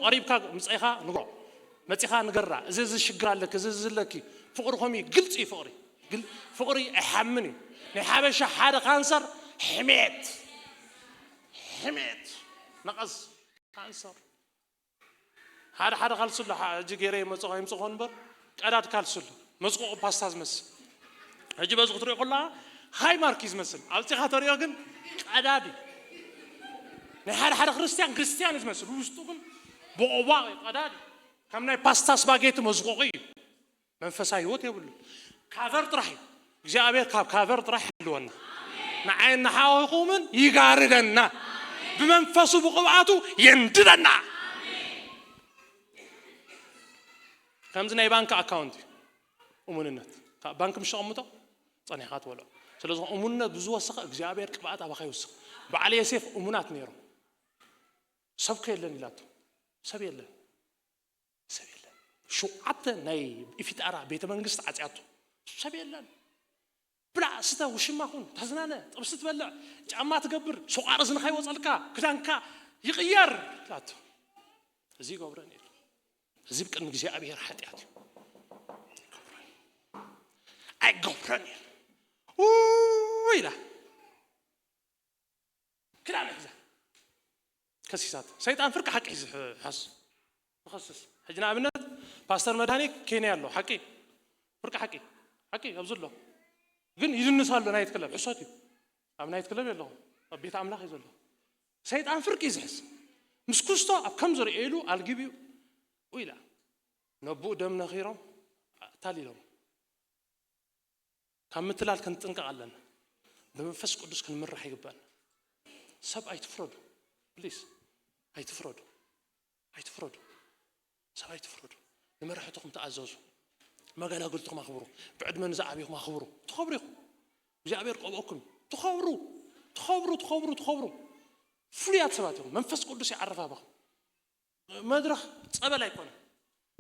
ቀሪብካ ምጽኢኻ ንግሮ። መጺኻ ንገራ። እዚ፣ እዚ ሽግር ኣለኪ፣ እዚ፣ እዚ ኣለኪ። ፍቕሪ ከምኡ እዩ፣ ግልጺ እዩ ፍቕሪ። ግል-፣ ፍቕሪ ኣይሓምን እዩ። ናይ ሓበሻ ሓደ ካንሰር ሕሜት። ሕሜት። ነቐዝ ካንሰር። ሓደ፣ ሓደ ካልሲ ኣሎ፣ ሓ-፣ ሕጂ ገይረ ይመጽኦ፣ ይምጽእ ክኾን እምበር፣ ቀዳድ ካልሲ ኣሎ። መጽቆቒ ፓስታ ዝመስል። ሕጂ በዚ ክትሪኦ ከለኻ ሃይ ማርክ እዩ ዝመስል። ኣብጺኻ ተሪኦ ግን ቀዳድ እዩ። ናይ ሓደ ሓደ ክርስትያን፣ ክርስትያን እዩ ዝመስል። ውሽጡ ግን ቦቕቧቕ እዩ፣ ቀዳድ እዩ። ከም ናይ ፓስታ ስፓጌቲ መዝቆቒ እዩ። መንፈሳዊ ህይወት የብሉን። ካቨር ጥራሕ እዩ። እግዚኣብሔር ካብ ካቨር ጥራሕ ይሕልወና። ንዓይን ንሓዋኹምን ይጋርደና። ብመንፈሱ ብቕብኣቱ የንድደና። ከምዚ ናይ ባንክ ኣካውንት እዩ። እሙንነት። ካብ ባንክ ምስ ተቐምጦ ጸኒሕካ ትበልዖ። ስለዚ እሙንነት ብዝወሰኸ እግዚኣብሔር ቅብኣት ኣባኻ ይውስኽ። በዓል ዮሴፍ እሙናት ነይሮም። ሰብ ከ የለን ኢላቶ። ሰብ የለን። ሰብ የለን። ሸውዓተ ናይ ኢፊጣራ ቤተ መንግስት ዓጽያቶ። ሰብ የለን። ብላ፣ ስተ፣ ውሽማ ኩን፣ ተዝናነ፣ ጥብሲ ትበልዕ፣ ጫማ ትገብር፣ ሶቓር እዝንኻ ይወጸልካ፣ ክዳንካ ይቕየር ኢላቶ። እዚ ይገብረን እዩ። እዚ ብቅድሚ እግዚኣብሔር ሓጢኣት እዩ። ኣይገብረን እዩ። ኡ ኢላ ክዳን ሒዛ ከሲሳት። ሰይጣን ፍርቂ ሓቂ ሒዙ ሕ-፣ ሓስ-፣ ይኸስስ። ሕጂ ንኣብነት ፓስተር መድሃኔ ኬንያ ኣሎ፣ ሓቂ? ፍርቂ ሓቂ። ሓቂ ኣብዚ ኣሎ። ግን ይድንስ ኣሎ ናይት ክለብ፣ ሕሶት እዩ። ኣብ ናይት ክለብ የለኹም። ኣብ ቤት ኣምላኽ እዩ ዘሎ። ሰይጣን ፍርቂ እዩ ዝሕዝ። ምስ ኩስቶ ኣብ ከም ዝርእየሉ ኣልጊብ እዩ። ኢላ። ነብኡ ደም ነኺሮም፣ ኣታሊሎም። ካብ ምትላል ክንጥንቀቕ ኣለና። ብመንፈስ ቅዱስ ክንምራሕ ይግባና። ሰብ ኣይትፍረዱ። ፕሊስ፣ ኣይትፍረዱ። ኣይትፍረዱ። ሰብ ኣይትፍረዱ። ንመራሕትኹም ተኣዘዙ። መገላግልትኹም ኣኽብሩ። ብዕድመ ንዝዓብዩኹም ኣኽብሩ። ትኸብሩ ኢኹም። እግዚኣብሔር ቀብኦኩም እዩ። ትኸብሩ። ትኸብሩ፣ ትኸብሩ፣ ትኸብሩ። ፍሉያት ሰባት ኢኹም። መንፈስ ቅዱስ ይዓርፍ ኣባኹም። መድረኽ ጸበል ኣይኮነን።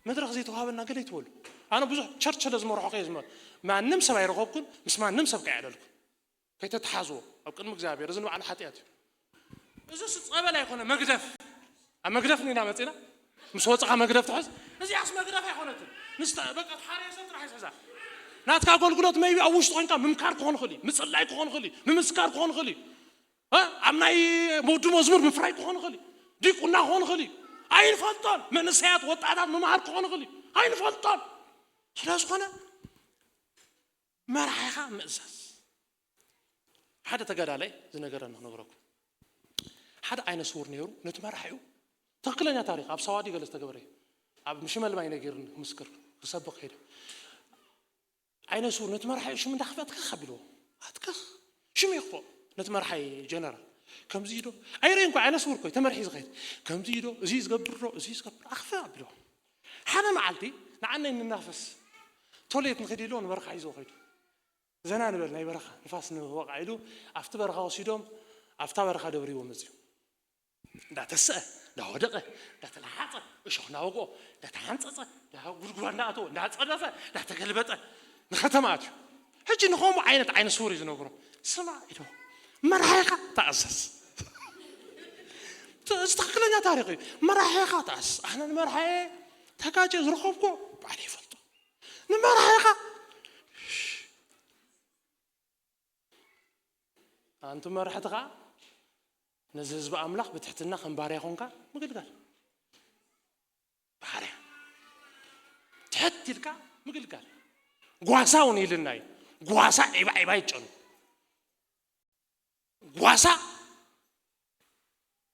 መድረኽ ዘይተዋህበና ገለ ይትበሉ። ኣነ ብዙሕ ቸርች ስለ ዝመርሖ ከየ ዝመ-፣ ማንም ሰብ ኣይረኸብኩን፣ ምስ ማንም ሰብ ከይዓለልኩ። ከይተተሓዝዎ ኣብ ቅድሚ እግዚኣብሔር፣ እዚ ንባዕሉ ሓጢኣት እዩ። እዚ ስ-፣ ጸበል ኣይኮነ፣ መግደፍ። ኣብ መግደፍ ኢና መጺና። ምስ ወጽኻ መግደፍ ትሕዝ። እዚኣስ መግደፍ ኣይኮነትን። ንስተ-፣ በቃ፣ ሓደ ሰብ ጥራሕ ይሕዛ። ናትካ ኣገልግሎት መይቢ ኣብ ውሽጢ ኮንካ ምምካር ክኾን ይኽእል እዩ፣ ምጽላይ ክኾን ይኽእል እዩ፣ ምምስካር ክኾን ይኽእል እዩ። እ? ኣብ ናይ ወዲ መዝሙር ምፍራይ ክኾን ይኽእል እዩ። ዲቁና ክኾን ይኽእል እዩ። ኣይንፈልጦን። መንእሰያት፣ ወጣታት ምምሃር ክኾን ይኽእል እዩ። ኣይንፈልጦን። ስለ ዝኾነ መርሓኻ ምእዛዝ። ሓደ ተጋዳላይ ዝነገረኒ ክነግረኩም። ሓደ ዓይነ ስውር ነይሩ፣ ነቲ መራሒኡ፣ ትኽክለኛ ታሪኽ፣ ኣብ ሳዋዲ ገለ ዝተገበረ እዩ። ኣብ ሽመልማይ ነጊርኒ ክምስክር፣ ክሰብኽ ከይደ። ዓይነ ስውር ነቲ መርሓይ ሽም እንዳኸፈ ኣትከኽ ኣቢልዎ። ኣትከኽ። ሽም ይኽፎ ነቲ መርሓይ ጀነራል። ከምዚ እዩ ዶ? ኣይርእን እኮ፣ ዓይነ ስውር እኮ እዩ፣ ተመርሒ ዝኸይድ። ከምዚ እዩ ዶ? እዚ ዝገብር ዶ? እዚ ዝገብር ኣኽፈ ኣቢልዎ። ሓደ መዓልቲ ንዓነይ ንናፈስ። ቶሌት ንኸይድ ኢልዎ ንበረኻ ሒዝዎ ከይዱ። ዘና ንበል ናይ በረኻ፣ ንፋስ ንወቕዓ ኢሉ ኣብቲ በረኻ ወሲዶም ኣብታ በረኻ ደብርዎ መፅዩ። እንዳተሰአ፣ እንዳወደቐ፣ እንዳተለሓፀ፣ እሾኽ እንዳወግኦ፣ እንዳተሓንፀፀ፣ ጉድጓድ እንዳኣተወ፣ እንዳፀደፈ፣ እንዳተገልበጠ ንኸተማ ኣትዩ። ሕጂ ንኸምኡ ዓይነት ዓይነ ስውር እዩ ዝነግሮ። ስማ ኢሉ፣ መራሒኻ ተኣዘዝ። እዚ ትኽክለኛ ታሪኽ እዩ። መራሒኻ ተኣዘዝ። ኣነ ንመራሒ ተጋጭ ዝረኸብኩ ባዕለ ይፈልጦ። ንመራሒኻ ኣንቲ መራሕቲ ኸዓ ነዚ ህዝቢ ኣምላኽ ብትሕትና ከም ባርያ ኾንካ ምግልጋል። ባርያ ትሕት ኢልካ ምግልጋል። ጓሳ እውን ኢልና እዩ። ጓሳ ዒባ ዒባ ይጨኑ። ጓሳ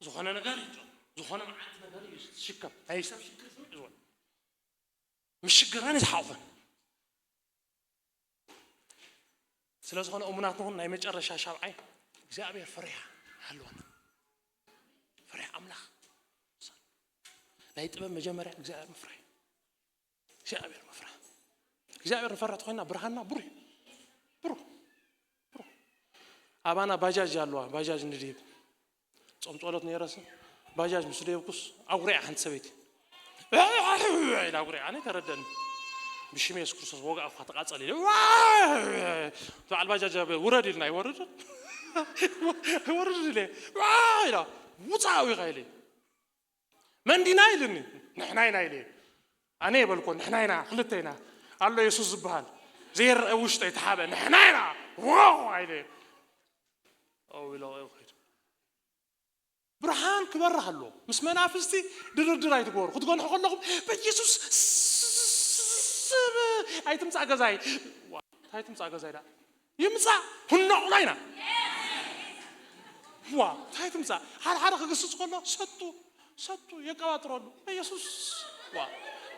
ዝኾነ ነገር ይጨኑ። ዝኾነ መዓልቲ ነገር እዩ ዝሽከም። ናይ ሰብ ሽግር ዝምዕ ዝኾነ ምሽግራን ይዝሓቑፈን። ስለ ዝኾነ እሙናት ንኹን። ናይ መጨረሻ ሻብዓይ እግዚኣብሔር ፍርያ ሃልወና። ፍርያ ኣምላኽ ናይ ጥበብ መጀመርያ እግዚኣብሔር ምፍራይ። እግዚኣብሔር ምፍራ። እግዚኣብሔር ንፈርሕ ተኾይና ብርሃንና ብሩህ እዩ። ብሩህ ብሩህ። ኣባና ባጃጅ ኣለዋ። ባጃጅ ንድይብ ጾም ጸሎት ነይረስ ባጃጅ ምስ ደየብኩስ ኣጉሪዓ ሓንቲ ሰበይቲ ኢላ ኣጉሪዓ። ኣነ ተረደኒ። ብሽም የሱስ ክርስቶስ ወግኣ እኳ ተቃጸል ኢለ በዓል ባጃጅ ውረድ ኢልና ይወርድ ወርድ ኢለ ኢላ ውፃ ኣዊኻ ኢለ መንዲና ኢልኒ ንሕና ኢና ኢለ ኣነ የበልኮ ንሕና ኢና ክልተ ኢና ኣሎ የሱስ ዝበሃል ዘይረአ ውሽጠይ ተሓበ ንሕና ኢና ዎ ኢለ ኢለ ከይዱ ብርሃን ክበርህ ኣለዎ። ምስ መናፍስቲ ድርድር ኣይትግበሩ። ክትገንሑ ከለኹም በኢየሱስ ስም ኣይትምጻእ ገዛይ። ዋ፣ እንታይ ትምጻእ ገዛይ ዳ? ይምጻእ። ክንነቕሎ ኢና። ዋ፣ እንታይ ትምጻእ? ሓደ ሓደ ክግስጽ ከሎ ሰጡ፣ ሰጡ፣ የቀባጥረሉ። በኢየሱስ። ዋ፣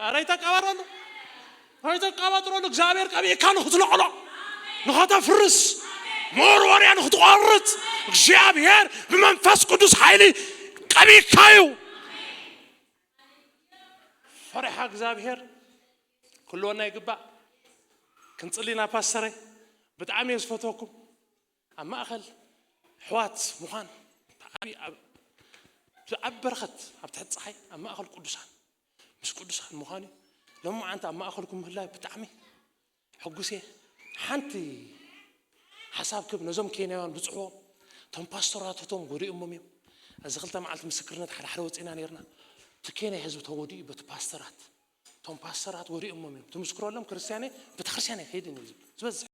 ኧረ ይተቀባጥረሉ። ኣይተቃባጥረሉ እግዚኣብሔር ቀቢእካ ንኽትነቕሎ ንኸተፍርስ መወርወርያ ንኽትቆርጽ እግዚኣብሔር ብመንፈስ ቅዱስ ሓይሊ ቀቢእካ እዩ። ፈሪሓ እግዚኣብሔር ክህልወና ይግባእ። ክንጽሊ ናብ ፓስተረይ ብጣዕሚ እየ ዝፈትወኩም። ኣብ ማእኸል ኣሕዋት ምዃን ብዓቢ ኣብ ብዓቢ በረኸት ኣብ ትሕቲ ፀሓይ ኣብ ማእኸል ቅዱሳን ምስ ቅዱሳን ምዃን እዩ። ሎማዓንቲ ኣብ ማእኸልኩም ምህላይ ብጣዕሚ ሕጉስ እየ። ሓንቲ ሓሳብ ክብ ነዞም ኬንያውያን ብፅሕዎም እቶም ፓስተራትቶም ጎዲኦሞም እዮም። እዚ ክልተ መዓልቲ ምስክርነት ሓደ ሓደ ወፂና ነርና። እቲ ኬንያ ህዝቢ ተጎዲኡ በቲ ፓስተራት እቶም ፓስተራት ጎዲኦሞም እዮም። ትምስክረሎም ክርስቲያነ ቤተክርስትያን ኣይከይድን እዩ ዝብል ዝበዝሕ